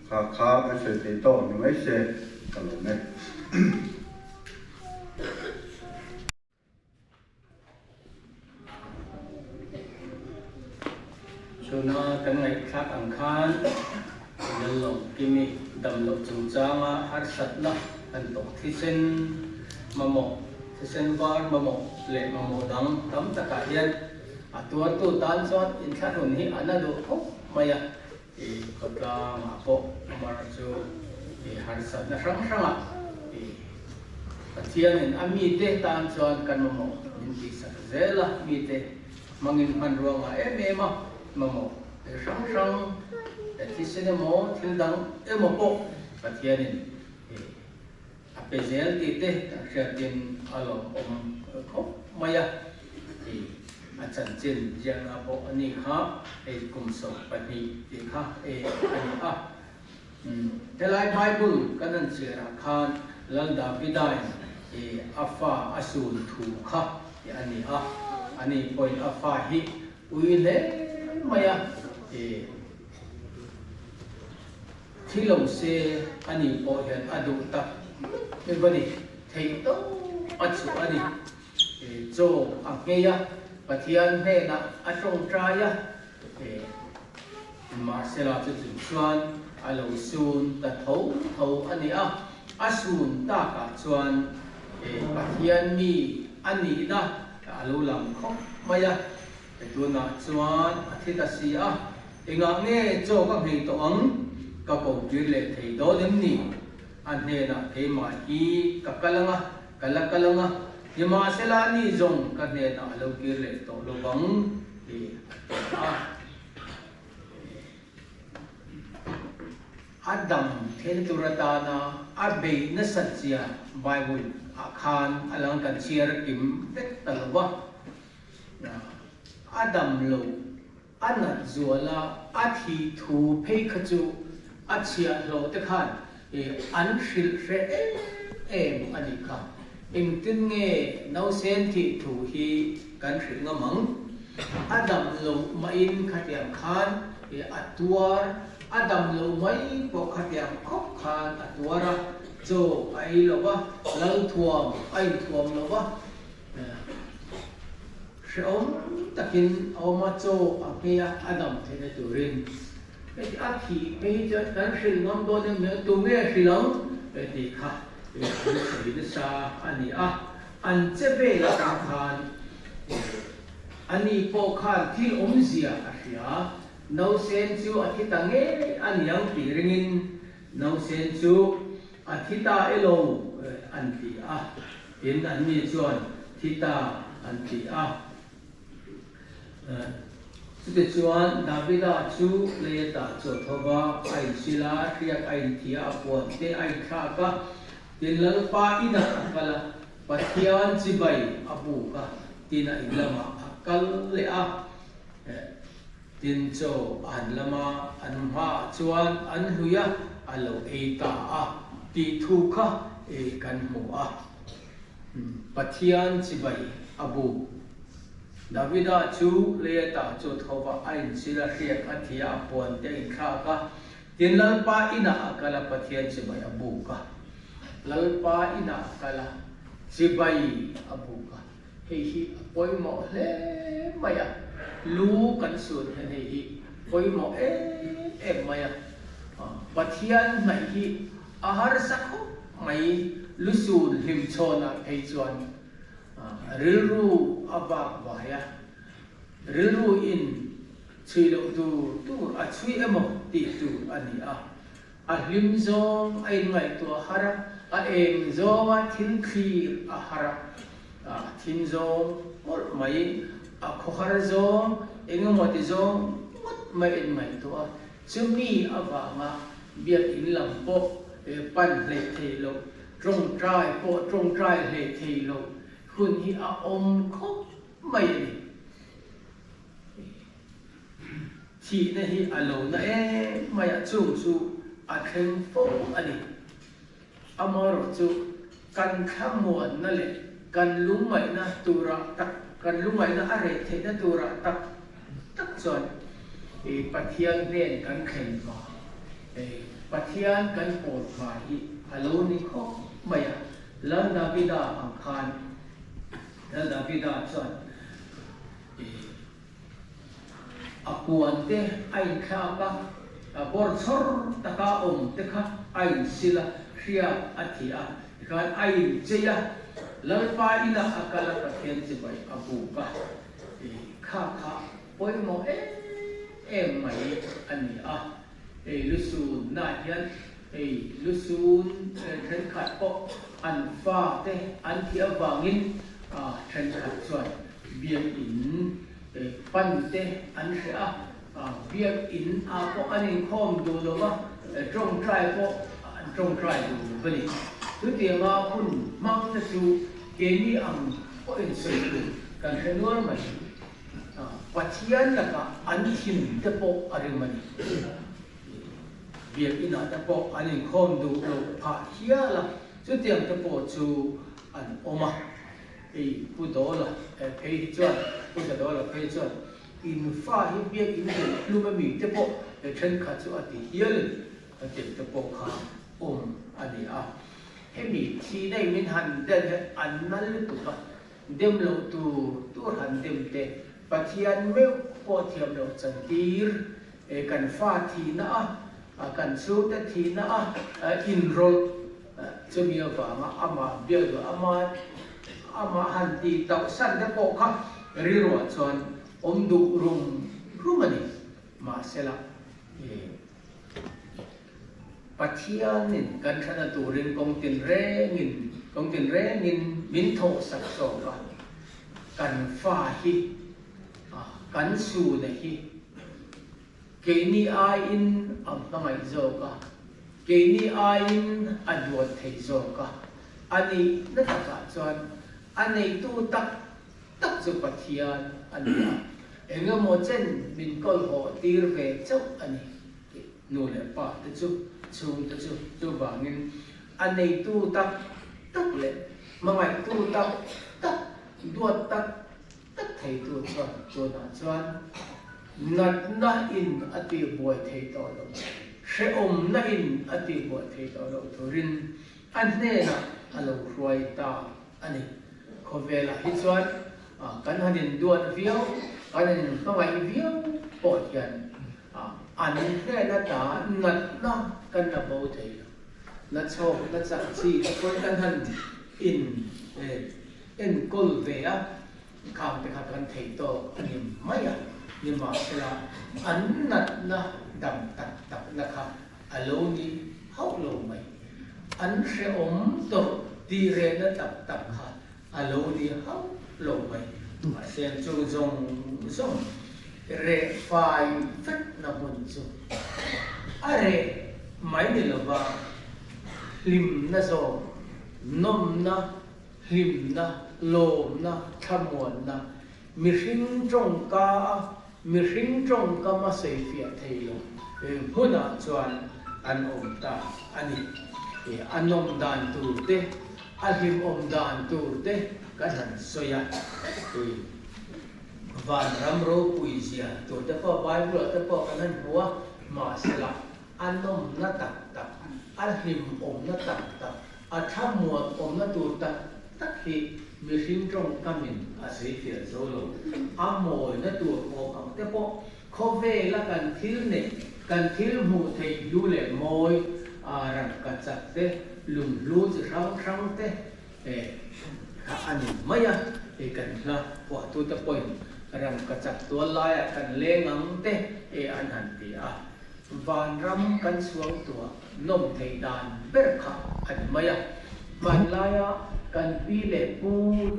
Kha kha kan sawi thei tawk ni mai se ka lawm e. Chhuna kan ngaihthlak ang khan Lalawmkimi damloh chungchanga harsatna kan tawh thisen mamawh, thisen var mamawh leh mamawh dang tam takah hian a tuartu tan chuan inthlahrun hi a na duh khawp mai a, i khawtlangah pawh amar chu i harsatna hrang hrangah i Pathianin a mite tan chuan kan mamawh min tihsak zel a, mite hmangin hmanrua ngah em em a mamawh hrang hrang thisen emaw thil dang emaw pawh Pathianin a pe zel tih te kan hriatin a lawmawm khawp mai a, a chanchin ziakna pawh a ni kha hei kum 12 tih kha a ni a. Helai Bible kan han chhiarah khan Lal Davidain a fa a sun thu kha a ni a, ani pawhin a fa hi ui hle mai a, thi lo se ani pawh hian a duh tak mai va ni, theih tawp a chhuah a ni. Chaw a nghei a, Pathian hnenah a tawngtai a. Mahsela chu chung chuan a lo sun ta tho tho a ni a, a sun takah chuan Pathian mi a nihna a lo lang khawp mai a. Tunah chuan a thi ta si a, engah nge chaw ka nghei tawh ang, ka ko kir leh thei dawn em ni? A hnenah keimah hi ka kal ang a, ka la kal ang a, nimahsela ni zawng ka hnenah a lo kir leh tawh lo vang. Ti a ti a. A dam then tur atana a bei nasat zia Bible ah khan a lang kan chhiar kim vek ta lo va. A dam lo, a nat zual a, a thih thu phei kha chu A chhiahhlawh te khan an hrilh hreh em em a nih kha. Engtin nge nausen thih thu hi kan hrilh ngam ang? A dam loh mahin khatiang khan a tuar, a dam loh mai pawh khatiang khawp khan a tuar a, chaw a ei lo va, lalthuam a inthuam lo va, hrehawm takin a awm a, chaw a nghei a, a dam theihna turin. Heti a thih phei hi chuan kan hrilh ngam dawn em nia, tunge hrilh ang? Tih kha an sawi nasa a ni a, an che vel atang khan ani pawh khan thil awmzia a hria, Nausen chu a thi ta ngei a niang tih ringin Nausen chu a thi ta elo an ti a, tin anni chuan thi ta an ti a. Chutichuan, Davida chu Leata chu a tho va, a insil a, hriak a inthia, a puan te a inthlak a, tin Lalpa inah a kal a, Pathian chibai a buk a, tin a in lamah a kal leh a. Tin chaw an lam a, an hmaah chuan an hlui a, a lo ei ta a tih thu kha kan hmu a. Pathian chibai a buk. Davida chu Leata chu tho va, a insil a hriak a thi a, a puan te a inthlak a. Tin Lalpa inah a kal a, Pathian chibai a buk a. Lalpa inah a kal a, chibai a buk a. Hei hi a pawimawh hle mai a, lu kan sun hian hei hi pawimawh em em mai a. Pathian hnaih hi a harsa khawp mai, lu sun hlim chhawnah phei chuan rilru a vak vai a, rilru in chhui loh tur tur a chhui emaw tih tur a ni a. A hlim zawng a inngaihtuah har a, a eng zawnga thil thlir a har a, a thin zawng mawlh mai, a khawhar zawng eng emaw ti zawng ngawt mai a inngaihtuah a, chumi avanga biakinn lam pawh pan hleih thei loh, tawngtai pawh tawngtai hleih thei loh hun hi a awm khawp mai a ni. Thihna hi a lo na em mai a, chung chu a thleng fo a ni. Amaherawhchu kan thlamuanna leh kan lungngaihna turah tak, kan lungngaihna a reh theihna turah tak tak chuan Pathian hnen kan thlen hma, Pathian kan pawl hma hi a lo ni khawp mai a. Lal Davida ang khan, Lal Davida chuan A puan te a inthlak a, a bawr chhawr taka awm te kha a insil a, hria a thi a, tikhan a inchei a, Lalpa inah a kal a, Pathian chibai a buk a, kha kha pawimawh em em mai a ni a, hei lusun nah hian hei lusun thenkhat pawh an fa te an thih avangin thenkhat chuan Biakinn pan te an hre a, biakinn ah pawh an inkhawm duh lo va, tawngtai pawh an tawngtai duh lo va ni. Chutianga hun hmang te chu keini ang pawhin sawi tur kan hre nual mai. Pathian lakah an thin te pawh a rim a ni. Biakinn ah te pawh an inkhawm duh loh phah hial a, chutiang te pawh chu an awm a. Hei Pu Dawla phei hi chuan, Pu Zadawla phei chuan in fa hi biak in tel hlum a mi te pawh he thenkhat chu a ti hial in a tel te pawh kha awm a ni a. Hemi thi nei min han den hian an nal lutuk a, dem loh tur tur han dem te, Pathian meuh pawh thiam loh chantir kan fa thihna a, kan chhungte thihna a inrawlh Chumi avanga amah biak duh ama amah han tih tauh san te pawh kha rilruah chuan awm duh rum rum a ni. Mahsela, Pathianin kan thana turin kawng tinrengin kawng tinrengin min thawh sak zawk a, kan fa hi kan suna hi Keini aiin a hmangaih zawk a, keini aiin a duat thei zawk a, a nihna takah chuan a neitu tak tak chu Pathian a ni a, engemaw chen min kawlhawh tir ve chauh a ni tih. Nu leh pa te chu, chhung te chu chuvangin a neitu tak tak leh hmangaihtu tak tak, duat tak tak theitu chuan tunah chuan natna in a tihbuai thei tawh lo, hrehawmna in a tihbuai thei tawh loh turin a hnenah a lo hruai ta a ni. Khawvelah hi chuan kan han induat viau, kan han inhmangaih viau pawh hian an hnen ata natna kan la bo thei lo. Na chhawk, na chak chi te pawhin kan han in enkawl ve a, khang te kha kan thei tawk a ni mai a, nimahsela an natna dam tak takna kha a lo ni hauh lo mai. An hrehawm tawrh tih rehna tak tak kha a lo ni hauh lo mai. Mahse chu zawng zawng reh fai vek na hmun chu a reh mai ni lova hlimna zawk, nawmna, hlimna, lawmna, thlamuanna, mihring tawngka a mihring tawngkam a sawifiah thei lo hmunah chuan an awm ta a ni. A nawm dan tur te, a hlimawm dan tur te kan han sawi a. Vanram ropui zia tur te pawh Bible ah te pawh kan han hmu a, mahsela a nawmna tak tak, a hlimawmna tak tak, a thlamuan awmna tur tak tak hi mihring tawngkamin a sawifiah zo lo. A mawina tur awm ang te pawh khawvela kan thil neih, kan thil hmuh theih hlu leh mawi, rangka chak te, lunghlu chi hrang hrang te kha a ni mai a. Hei kan hla phuahtute pawhin rangka chak tual laiah kan leng ang te an han ti a. Vanram kan suang tuah nawm theih dan ber kha a ni mai a. Hmanlaia kan pi leh pu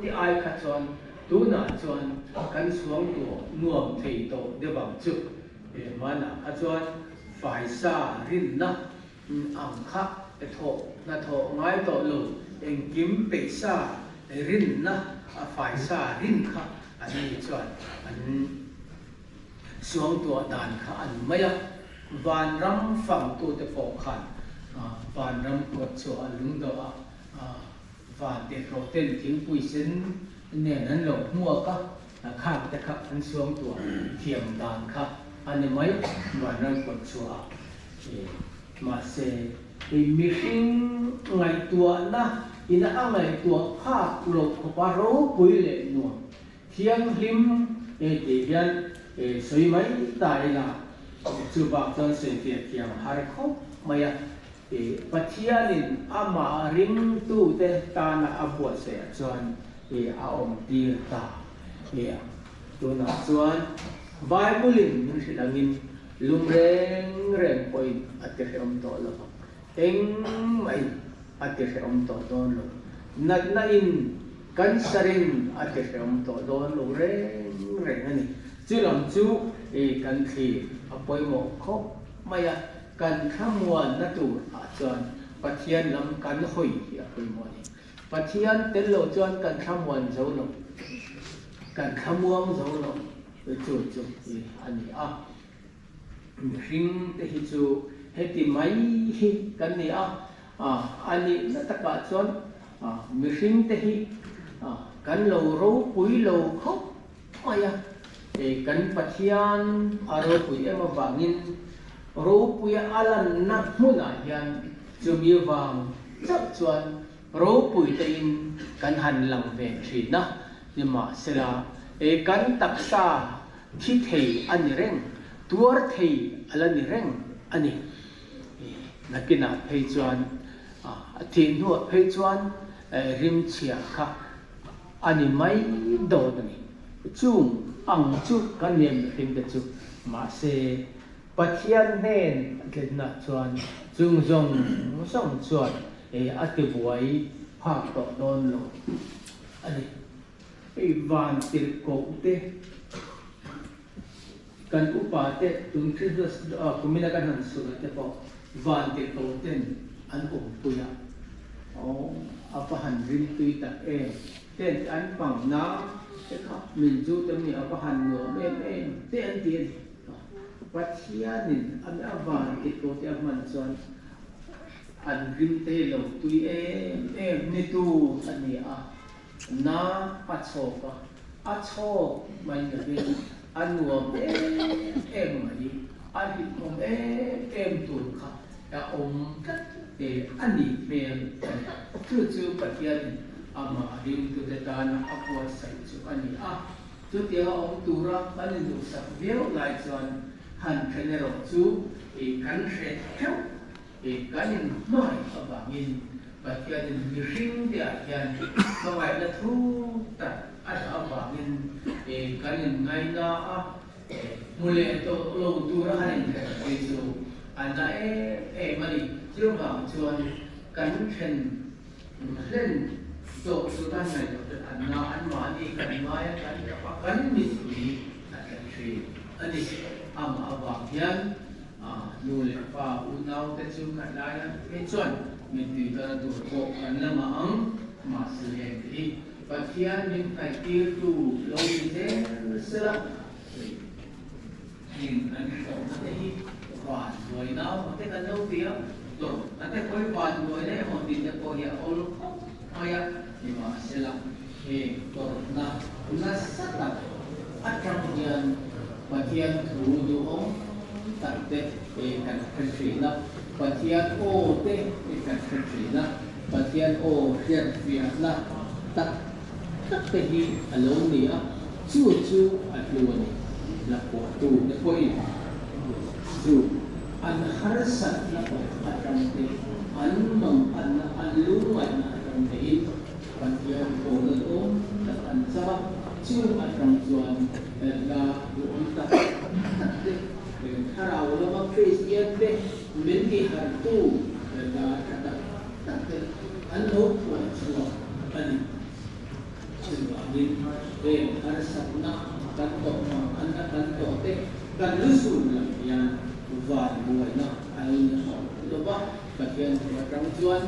te ai kha chuan tunah chuan kan suang tuah nuam thei tawh deuh ang chu. Hmanah kha chuan faisa rinna ang kha thawh hnathawh ngai tawh lo, engkim peihsa rinna faisa rin kha an ni chuan an Suangtuah dan kha an mai a, vanram fangtute pawh khan vanram kawt chu a lungdawh a, van tehhlawh ten thingpui sen nen an lo hmuak a, khang te kha an suangtuah thiam dan kha a ni mai vanram kawt chhuah a. Mahse, hei mihring ngaihtuahna ina a ngaihtuah phak loh khawpa ropui leh nuam Thianghlim e tih hian sawi mai ta ila, chu bak chuan sawifiah thiam har khawp mai a. Pathianin amah ringtute tana a buatsaihah chuan a awm tir ta. Tunah chuan Bible-in min hrilh angin lum reng reng pawhin a ti hrehawm tawh lo vang. Engmahin a ti hrehawm tawh dawn lo. Natna in Cancer in a ti hrehawm tawh dawn lo reng reng a ni. Chu lam chu i kan thlir a pawimawh khawp mai a, kan thlamuanna tur ah chuan Pathian lam kan hawi hi a pawimawh a ni. Pathian tel lo chuan kan thlamuan zo lo, kan thlamuang zo lo chu chu i a ni a. Mihring te hi chu heti mai hi kan ni a, A nihna takah chuan mihringte hi kan lo ropui lo khawp mai a, kan Pathian a ropui em avangin ropuia a lanna hmunah hian chumi vang chauh chuan ropui tein kan han lang ve thin a, nimahsela kan taksa thi thei a ni reng, tuar thei a la ni reng a ni. Nakinah phei chuan a thih hnuah phei chuan rimchhia kha a ni mai dawn a ni. Chung ang chu kan nia mihringte chu. Mahse, Pathian hnen a tlenna chuan chung zawng zawng chuan a tibuai phak tawh dawn lo a ni. Hei van tirhkoh te. Kan upa te tun Christmas kumina kan han sulh te pawh van tirhkoh ten an awmpui a, aw a va han rimtui tak em, ten te an pang na te kha min zu te mi a va han nuam em em te an ti a ni. Pathianin a van ti ko te a hman chuan an rim te hi lo tui em em ni tur a ni a, na a chhawk a, a chhawk mai lovin a nuam em em mai, a hlimawm em em tur kha a awm tlat te a nih hmel a ni. Chu chu Pathianin amah ringtute tana a buatsaih chu a ni a. Chutianga awm tura kan induhsak viau lai chuan han then erawh chu kan hre theuh. Kan inhmangaih avangin Pathianin mihring te ah hian hmangaihna thu tak a dah avangin kan inngaina a, hmu leh tawh lo tura han inthen phei chu a na em em a ni. Chuvang chuan kan then hlen tawh chu kan ngaihtuah te an na, anmahni kan ngai a, kan tap a, kan mittui a tla thin a ni. Amah avang hian nu leh pa unau te chu khat laia phei chuan mittui tana tur pawh kan la ngah ang. Mahse heng te hi Pathian min hnaihtirtu lo ni zel sela heng kan hlawhna te hi van buai nau ang te kan lo ti a, tawrhna te pawh hi van buaina emaw tih te pawh hi a awl khawp mai a, nimahsela heng tawrhna nasa tak atang hian Pathian thu duhawm tak te kan hre thin a, Pathian aw te kan hre thin a, Pathian aw hriatfiahna tak tak te hi a lo ni a, chu chu a hlu a ni. Hlaphuahtu te pawhin chu an harsatna pawh atang te, an mangphanna, an lungngaihna atang tein Pathian pawhna awm tak an chang a, chu atang chuan hla duhawm tak tak te, thlarau lama Kristian te min tihartu hla tha tak tak te an lo phuah chhuak a ni. Chuvangin heng harsatna kan tawh hmang anna kan tawh te kan lusun lam hian van buaina a lo ni hauh lo va, Pathian thu atang chuan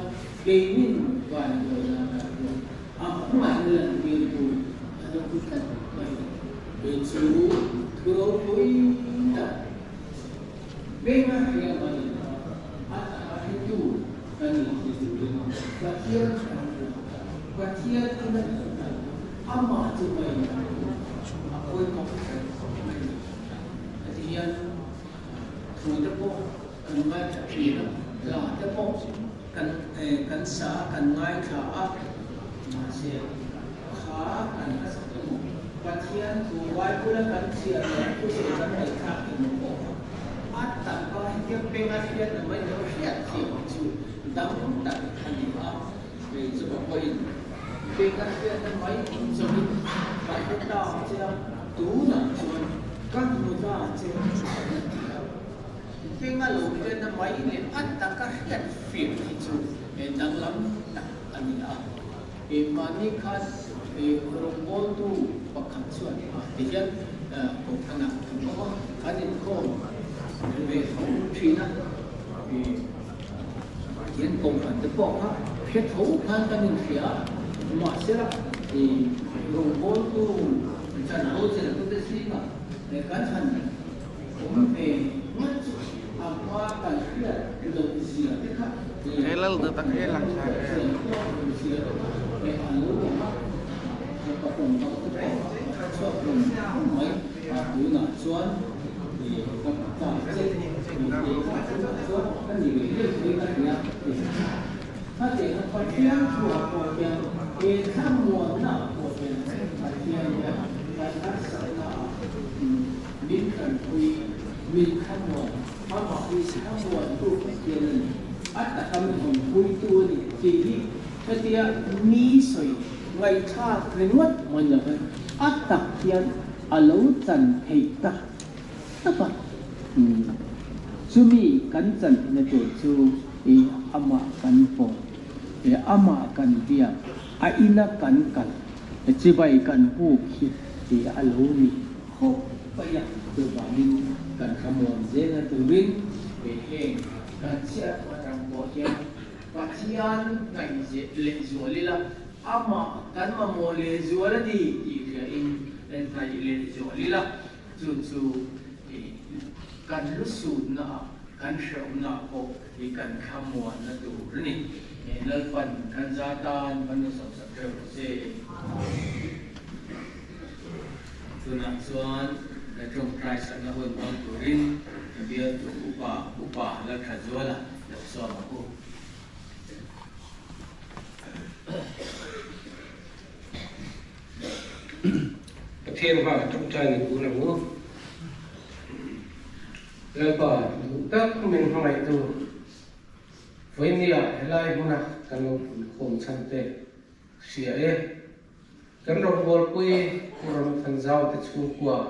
keinin van buaina kan hmuh a hmangaihna lantirtu a lo ni tlat mai. Kei chu thu ropui tak Benga hria mai a taka hretu kan ni ti turin Pathian kan hmu a, Pathian a la hmuh dan amah chu mai a pawimawh kher mai ni. Heti hian thu te pawh kan ngaithla thin a, hla te pawh kan kan sa a, kan ngaithla a, mahse kha kan hla sak emaw Pathian thu Bible a kan chhiar leh thusawi kan ngaihthlak emaw pawh kha a taka hetiang peng a hriat na mai lo hriat thiam ang chu dang tak a ni a, kei chu ka pawhin peng a hriat na mai chawin ka hre ta che a, tunah chuan ka hmu ta che a ti a. Peng a lo hriat na mai leh a taka hriat fiah hi chu danglam tak a ni a. Mahni khan rawngbawltu pakhat chuan ti hian kohhranah kan awm a, kan inkhawm ve tho thin a, tihian kohhran te pawh kha hre tho khan kan inhria a, mahsela rawngbawltu chanvo chelhtute zingah kan han awm ve ngat chu a hma kan hriat loh zia te kha zia te kha a lo lang a, ka pawm dang te pawh a chhuak hlawm hlawm mai a, tunah chuan ka ta che tih kha tunah chuan ka ni ve deuh mai ka hria Khatiang a Pathian thuah pawh hian he thlamuanna pawh hian Pathian hian kan harsatna ah min tanpui, min thlamuan, amah hi thlamuantu Pathian a ni, a taka min awmpuitu a ni tih hi hetia mi sawi ngaihthlak ringawt mai lo hian a tak hian a lo chan theih tak tak a. Chumi kan chan theihna tur chu i amah kan pawh, i amah kan biak, a ina kan kal, chibai kan buk hi i a lo ni khawp mai a. Chuvangin kan thlamuan zelna turin heng kan chhiat atang pawh hian Pathian ngaihzeh lehzual ila, amah kan mamawh lehzual a ni tih hriain hnaih lehzual ila, chu chu i. Kan lusutna ah, kan hrehawmna ah pawh hi kan thlamuanna tur a ni. Lalpan kan za tan kan lo sawmsak theuh rawh se. Tunah chuan la tawngtai sakna hun hmang turin ka bialtu upa Upa Lalthazuala lo sawm ang u. Pathian hmaah tawngtai ni kun ang u. Lalpa duh tak min hmangaihtu vawinia helai hmuna kan lo punkhawm chhan te hria e. Kan rawngbawlpui Pu Ramthanzau te chhungkua.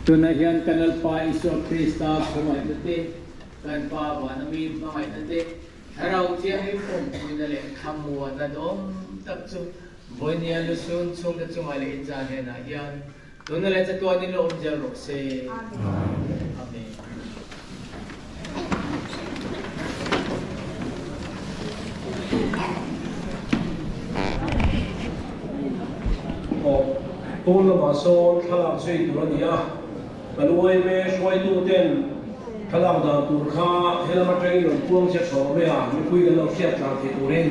Tunah hian kan Lalpa Isua Krista khawngaihna te, kan Pa vana mi hmangaihna te, Thlarau Thianghlim awmpuina leh thlamuanna dawm tak chu Vawinia lusun chhungte chungah leh inzah hnenah hian tuna leh chatuanin lo awm zel rawh se. Amen. Aw, pawn lamah sawn thlalak zui tur a ni a, kan yma hruaituten thlalak dan tur kha helam atangin rawn puang che thaw awm e a, mipui kan lo hriat tlang thei turin.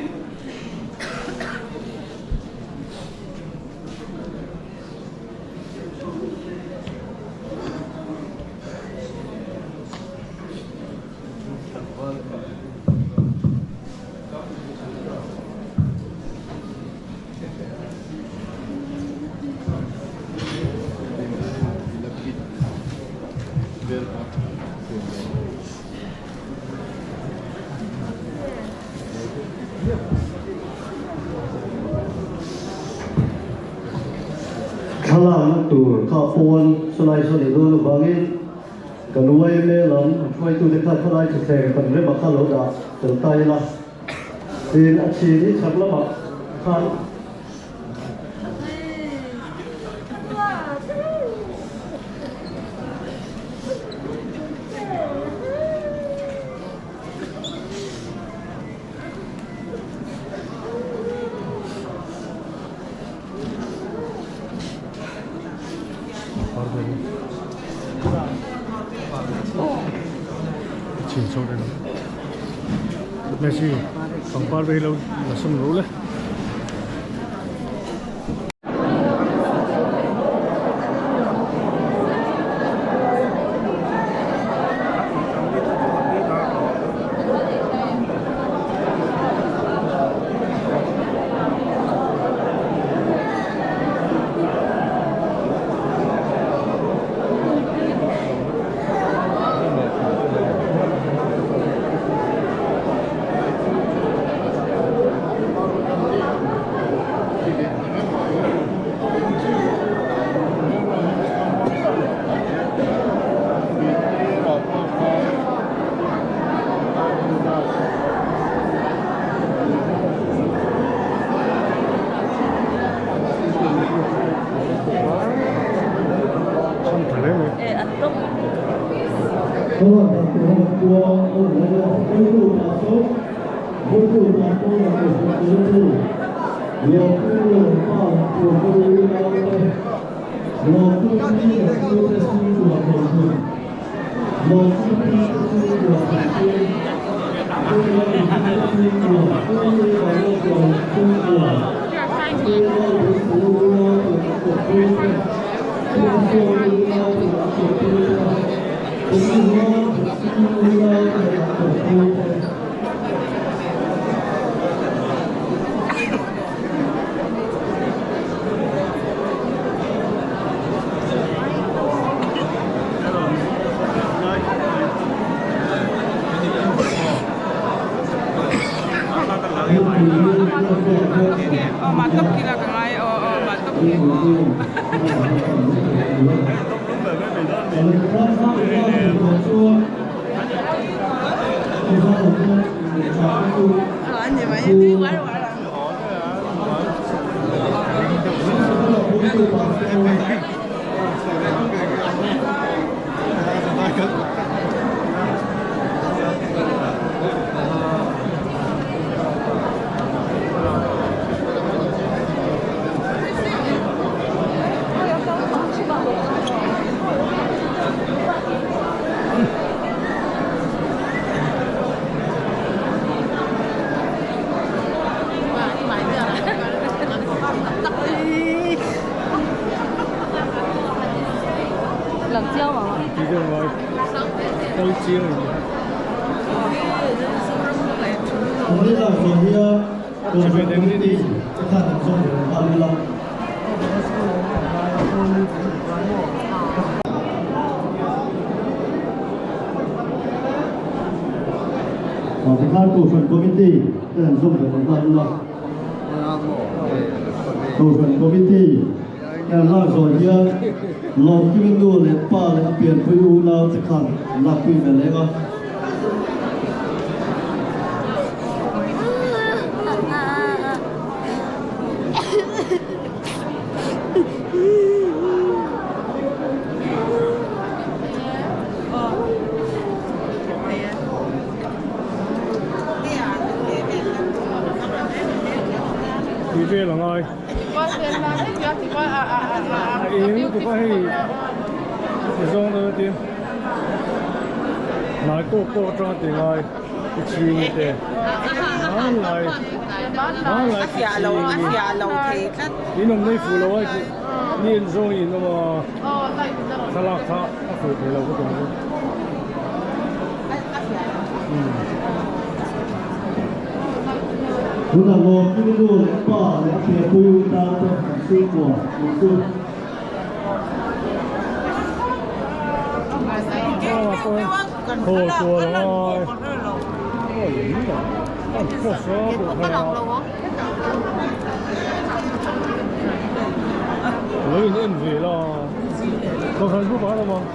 Thlalakna tur kha pawn chulai saw nih dawn avangin kan yma lam hruaitute kha khawlai thutthleng kan rema kha lo dah tel ta ila. Tin, a chhin hi chhak lamah khan. Messi pangpar ve hi lo la sawm ro le. Ti deuh ngai kal chiang a ni. Tikhan Kohhran Committee te han zawm ve leh nghal ila. Kohhran Committee te an lak zawh hian Lawmkimi nu leh pa leh a pianpui unau te khan an lakpui ve leng a. Tih vel a ngai. A eng lutuk a hei ti zawng deuh a tin hnai tawk tawk atanga ti ngai ti chhing te hmanlai hmanlai ti chhing in awm nei fuh lo a ni en zawng in awm a thlalak kha a fuh thei lo ka ti mai. Tunah lawm chu nu leh pa leh a pianpui u tan te an chhungkua tih chu. Lo in en ve la, Kohhran group ah an awm ang.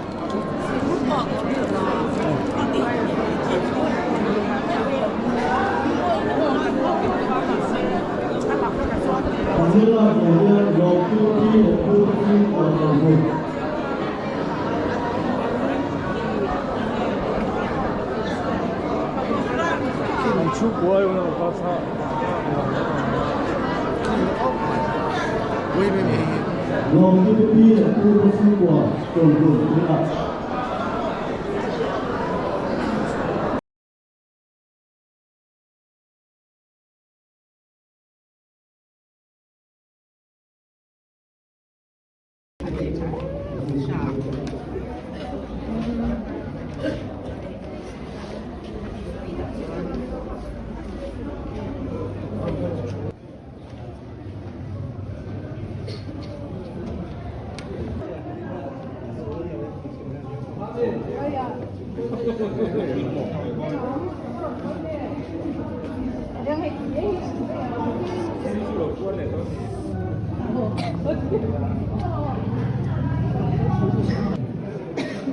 An chhungkua ai awm a pa Lawmtu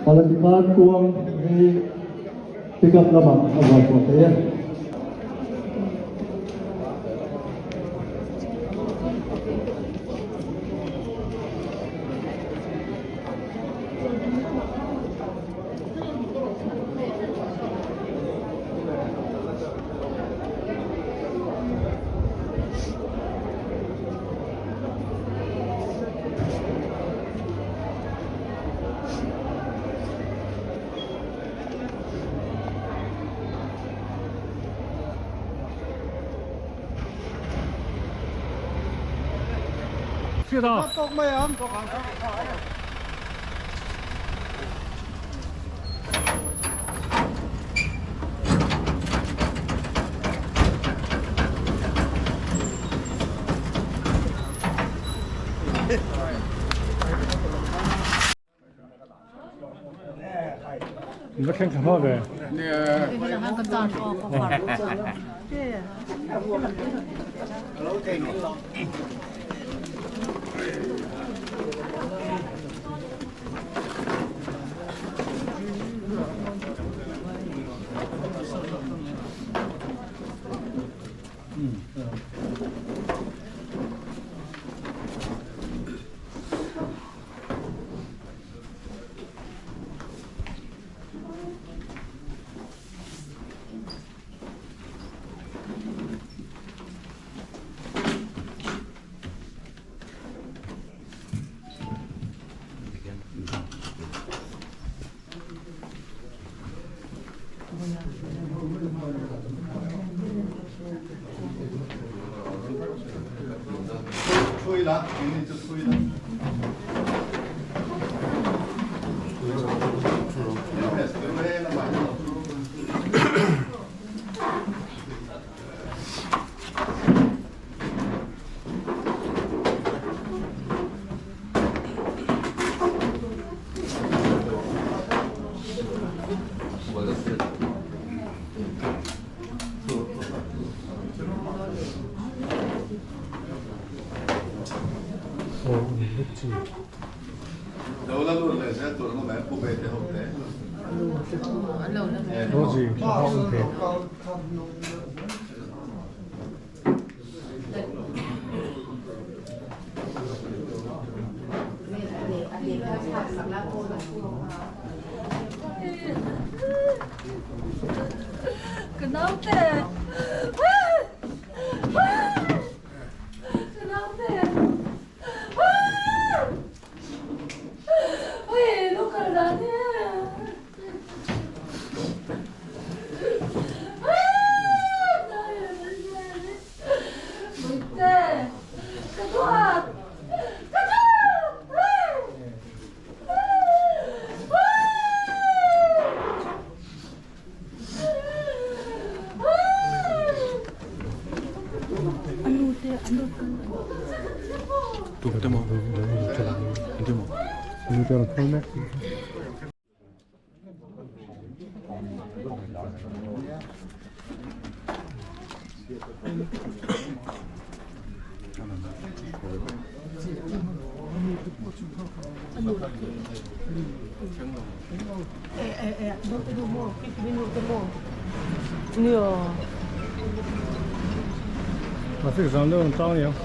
Palatipan kuang hi pick up lamah a zual chhuah thei e. Ni va thleng thla hma ve. Aw un vek chi. Lo la lut leh zel tur an awm em pu ve te ho te. Rosie kha un thei. Ka naute! Ka naute! Oi, lo kal dan e! Muite! Ka duat! Ka duat! Traffic jam deuh an tang aniang.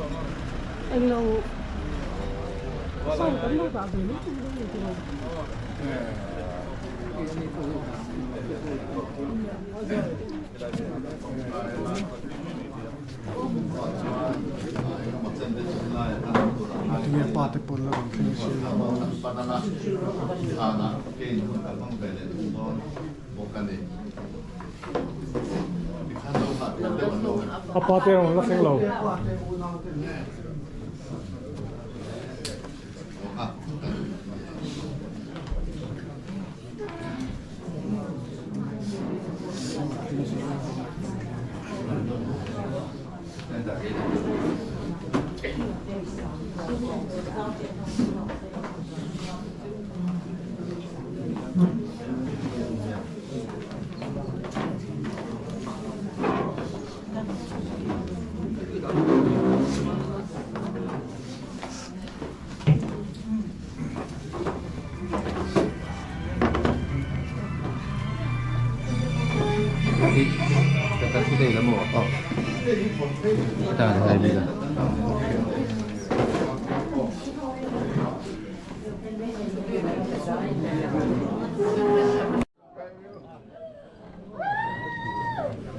Tinge pa te pawn la rawn thleng si lo. A pa te rawn la thleng lo.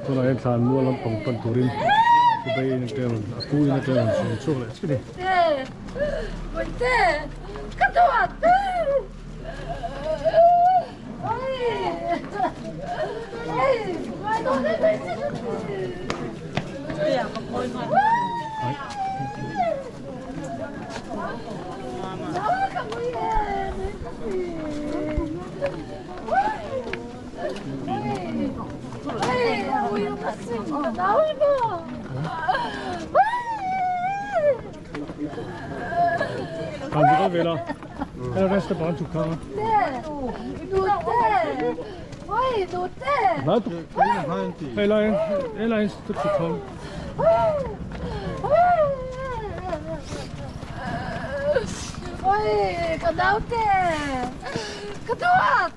Tunah hian thlan mual lampang pan turin Dubai in atang rawn a pu in atang rawn sawi chhuak leh chiah a ni. Kan chu ve la hei rest bang chuk thang a hei lai hei lai chuk thang Oi, ka naute! Ka duat!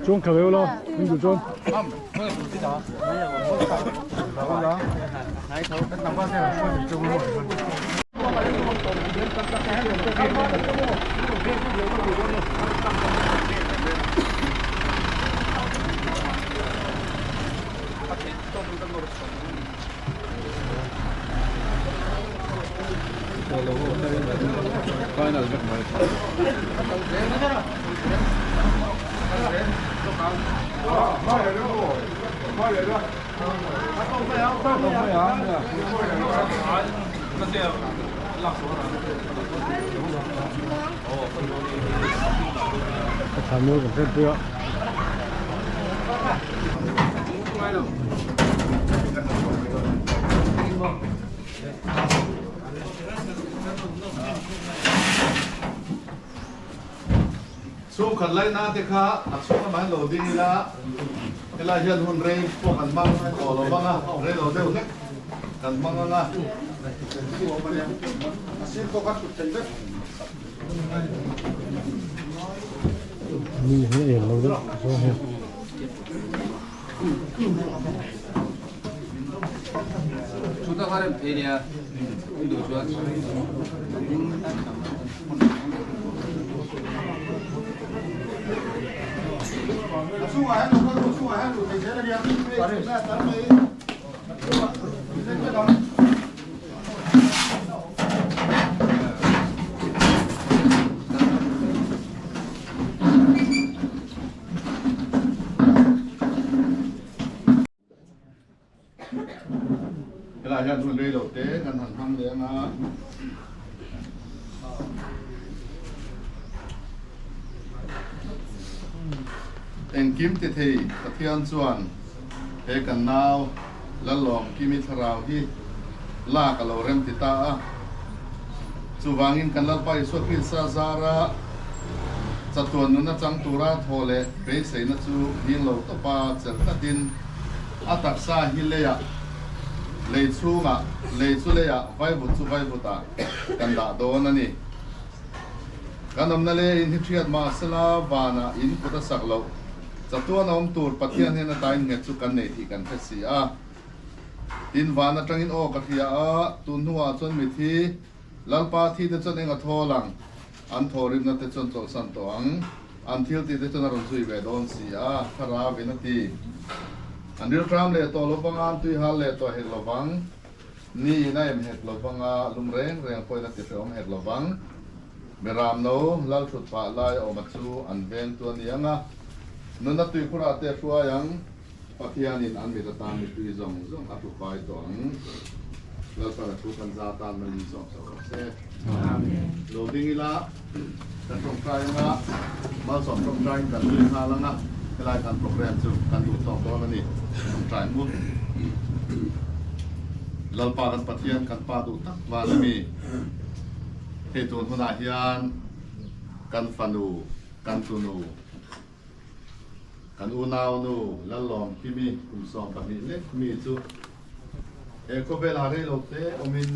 Chuan kha veu lo, min duh chuan. Ka thlan mual kan hriat pui a. Chhungkhat laina te kha a chhung lamah hian lo ding ila, helai hian hun rei pawh kan hmang tawh lo vang a, rei lo deuh hlek kan hmang ang a. Mi hi a eng lo deuh zawng hian. Helai hian hun rei lo te kan han hmang leh anga engkim ti thei Pathian chuan he kan nau Lalawmkimi thlarau hi lak a lo rem ti ta a. Chuvangin kan Lalpa Isua Krista zara chatuan nuna chang tura thaw leh beiseina chu hing lo tawpa chelh tlatin a taksa hi leiah, lei chhungah, lei chu leiah, vaivut chu vaivutah kan dah dawn a ni. Kan awmna leh in hi hriat mahsela vanah in kut a sak loh chatuan a awm tur Pathian hian a tain nghet chu kan nei tih kan hre si a. Tin, van atangin aw ka hria a, tun hnuah chuan mithi Lalpa thi te chuan eng a thawl ang? An thawhrimna te chuan chawlhsan tawh ang. An thil tih te chuan a rawn zui ve dawn si a, Thlarau in a ti. An rilṭam leh tawh lovang a, an tuihal leh tawh hek lovang. Ni in a em hek lovang a, lum reng reng pawhin a ti hrehawm hek lovang. Miram no Lalthut pah lai a awm a chu an veng tu a ni ang a, nuna tuikhurah te a hruai ang. Pathianin an mit atan mipui zawng zawng a hlufai tawh ang. Lalpan a thu kan za atan malin sawm sak rawh se. Lo ding ila kan tawngtai anga malsawm tawngtaiin kan zui nghal anga helai kan program chu kan duh tawk dawn a ni. Tawngtai mu. Lalpa kan Pathian kan Pa duh tak van a mi. Hei tun hunah hian kan fanu kan tunu Kan unaunu Lallawmkimi kum 12 lek mi chu he khawvelah rei lo te awmin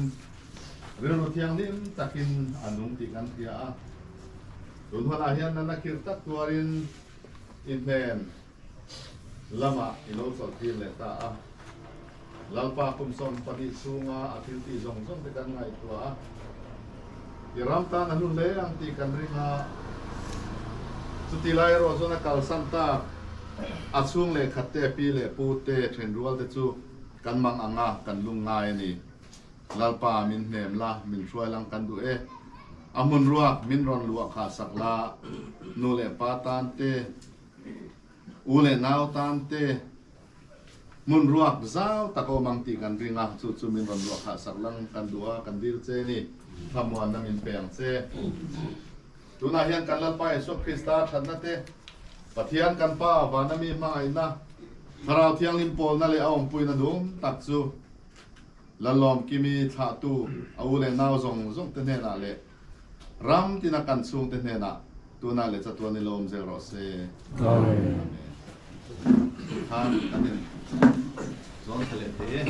rilru thianghlim takin a nung tih kan hria a. Tun hunah hian nana khirh tak tuarin i hnen lamah i lo chawlhtir leh ta a. Lalpa kum 12 chhunga a thil tih zawng zawng te kan ngaihtuah a, i ram tan a hlu hle ang tih kan ring a. Chuti lai erawh chuan a kalsan tak a chhung leh khat te, pi leh pu te, thenrual te chu kan mang ang a, kan lung ngai a ni. Lalpa min hnem la, min hruai lang kan duh e. A hmun ruak min rawn luah khah sak la, nu leh pa tan te, u leh nau tan te, Hmun ruak zau tak a awm ang tih kan ring a, chu chu min rawn ruah khah sak lang kan duh a, kan dil che ni, thlamuanna min pe ang che. Tunah hian kan Lalpa Isua Krista thatna te, Pathian kan Pa vana mi hmangaihna, Thlarau Thianghlim pawlna leh a awmpuina nung tak chu Lalawmkimi thlahtu a u leh nau zawng zawng te hnenah leh Ram tina kan chhungte hnenah tunah leh chatuan i lo awm zel rawh se. Amen. Khan kan in zawn tha leh thei e.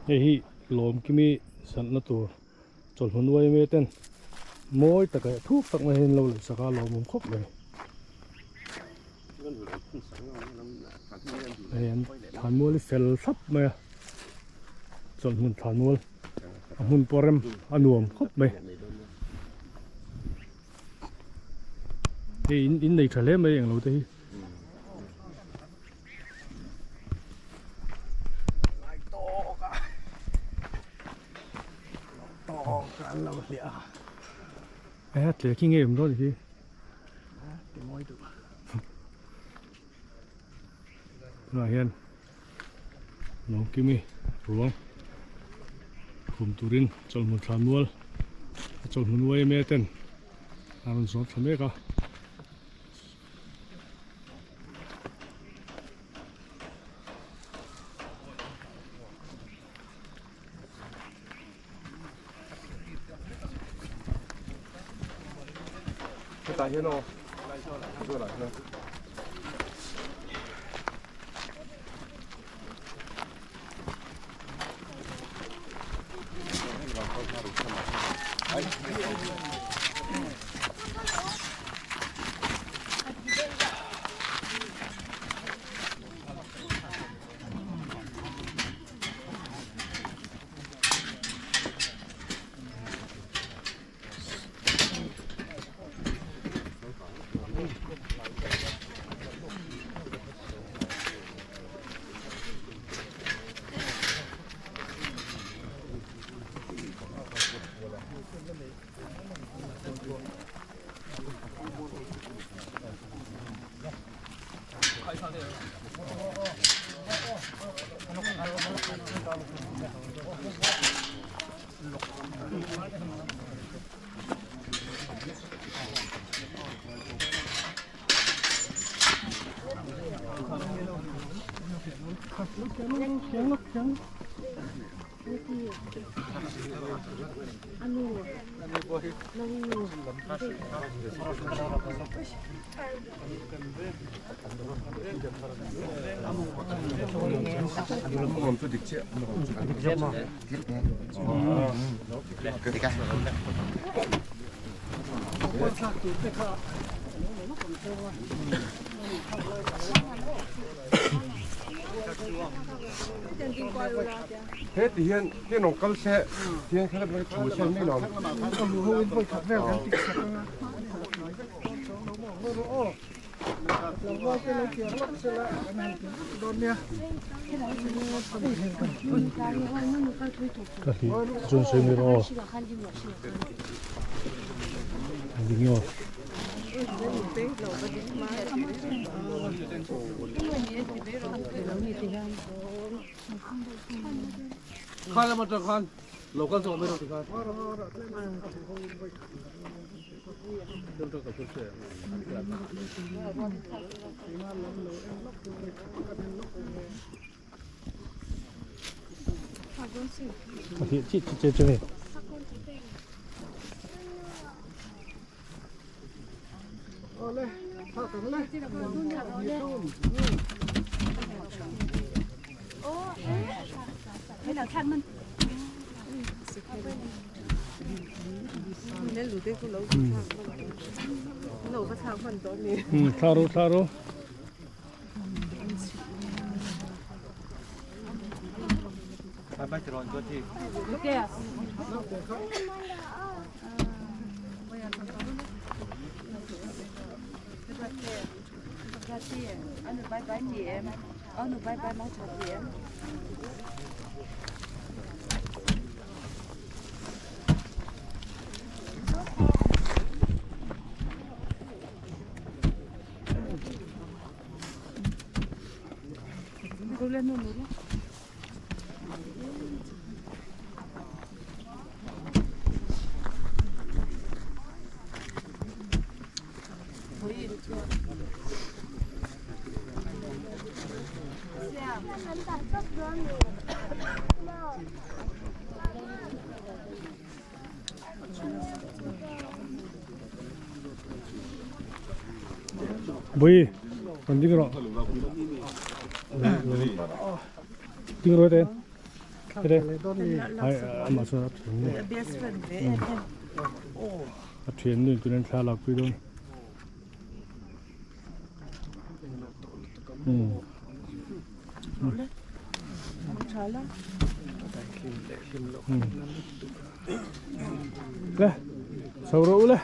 Hei hi lawmkimi sanna tur chawlhmun uai mai ten mawi tak leh thuk tak mai hian lo leh sak a lawmawm khawp mai hei an thlanmual hi fel thlap mai a chawlhmun thlanmual a hmun pawh rem a nuam khawp mai hei in nei tha hle mai englo te hi. E tle khi nge awm dawn hi. Tunah hian Lawngkimi ruang khum turin chawlhmun thla mual a chawlhmun yma ten a rawn zawm thla mek a. Hetah hian aw zawnah hian. He ti hian hian rawn kal se tihian khalai mai thu se mai lo. Ka hlih chuan sawi mai rawh aw. Ding aw. Khan lama tang khan lo kal zawh mai rawh tikhan. Ka hlih chih chih che chu hei. Thla ru thla ru. Bui, còn đi rồi. Ding rồi đấy. Thế đây. Ai ama chuan a thian nu. A thian nu in tunin thla lak pui dawn. Le, chho rawh u le.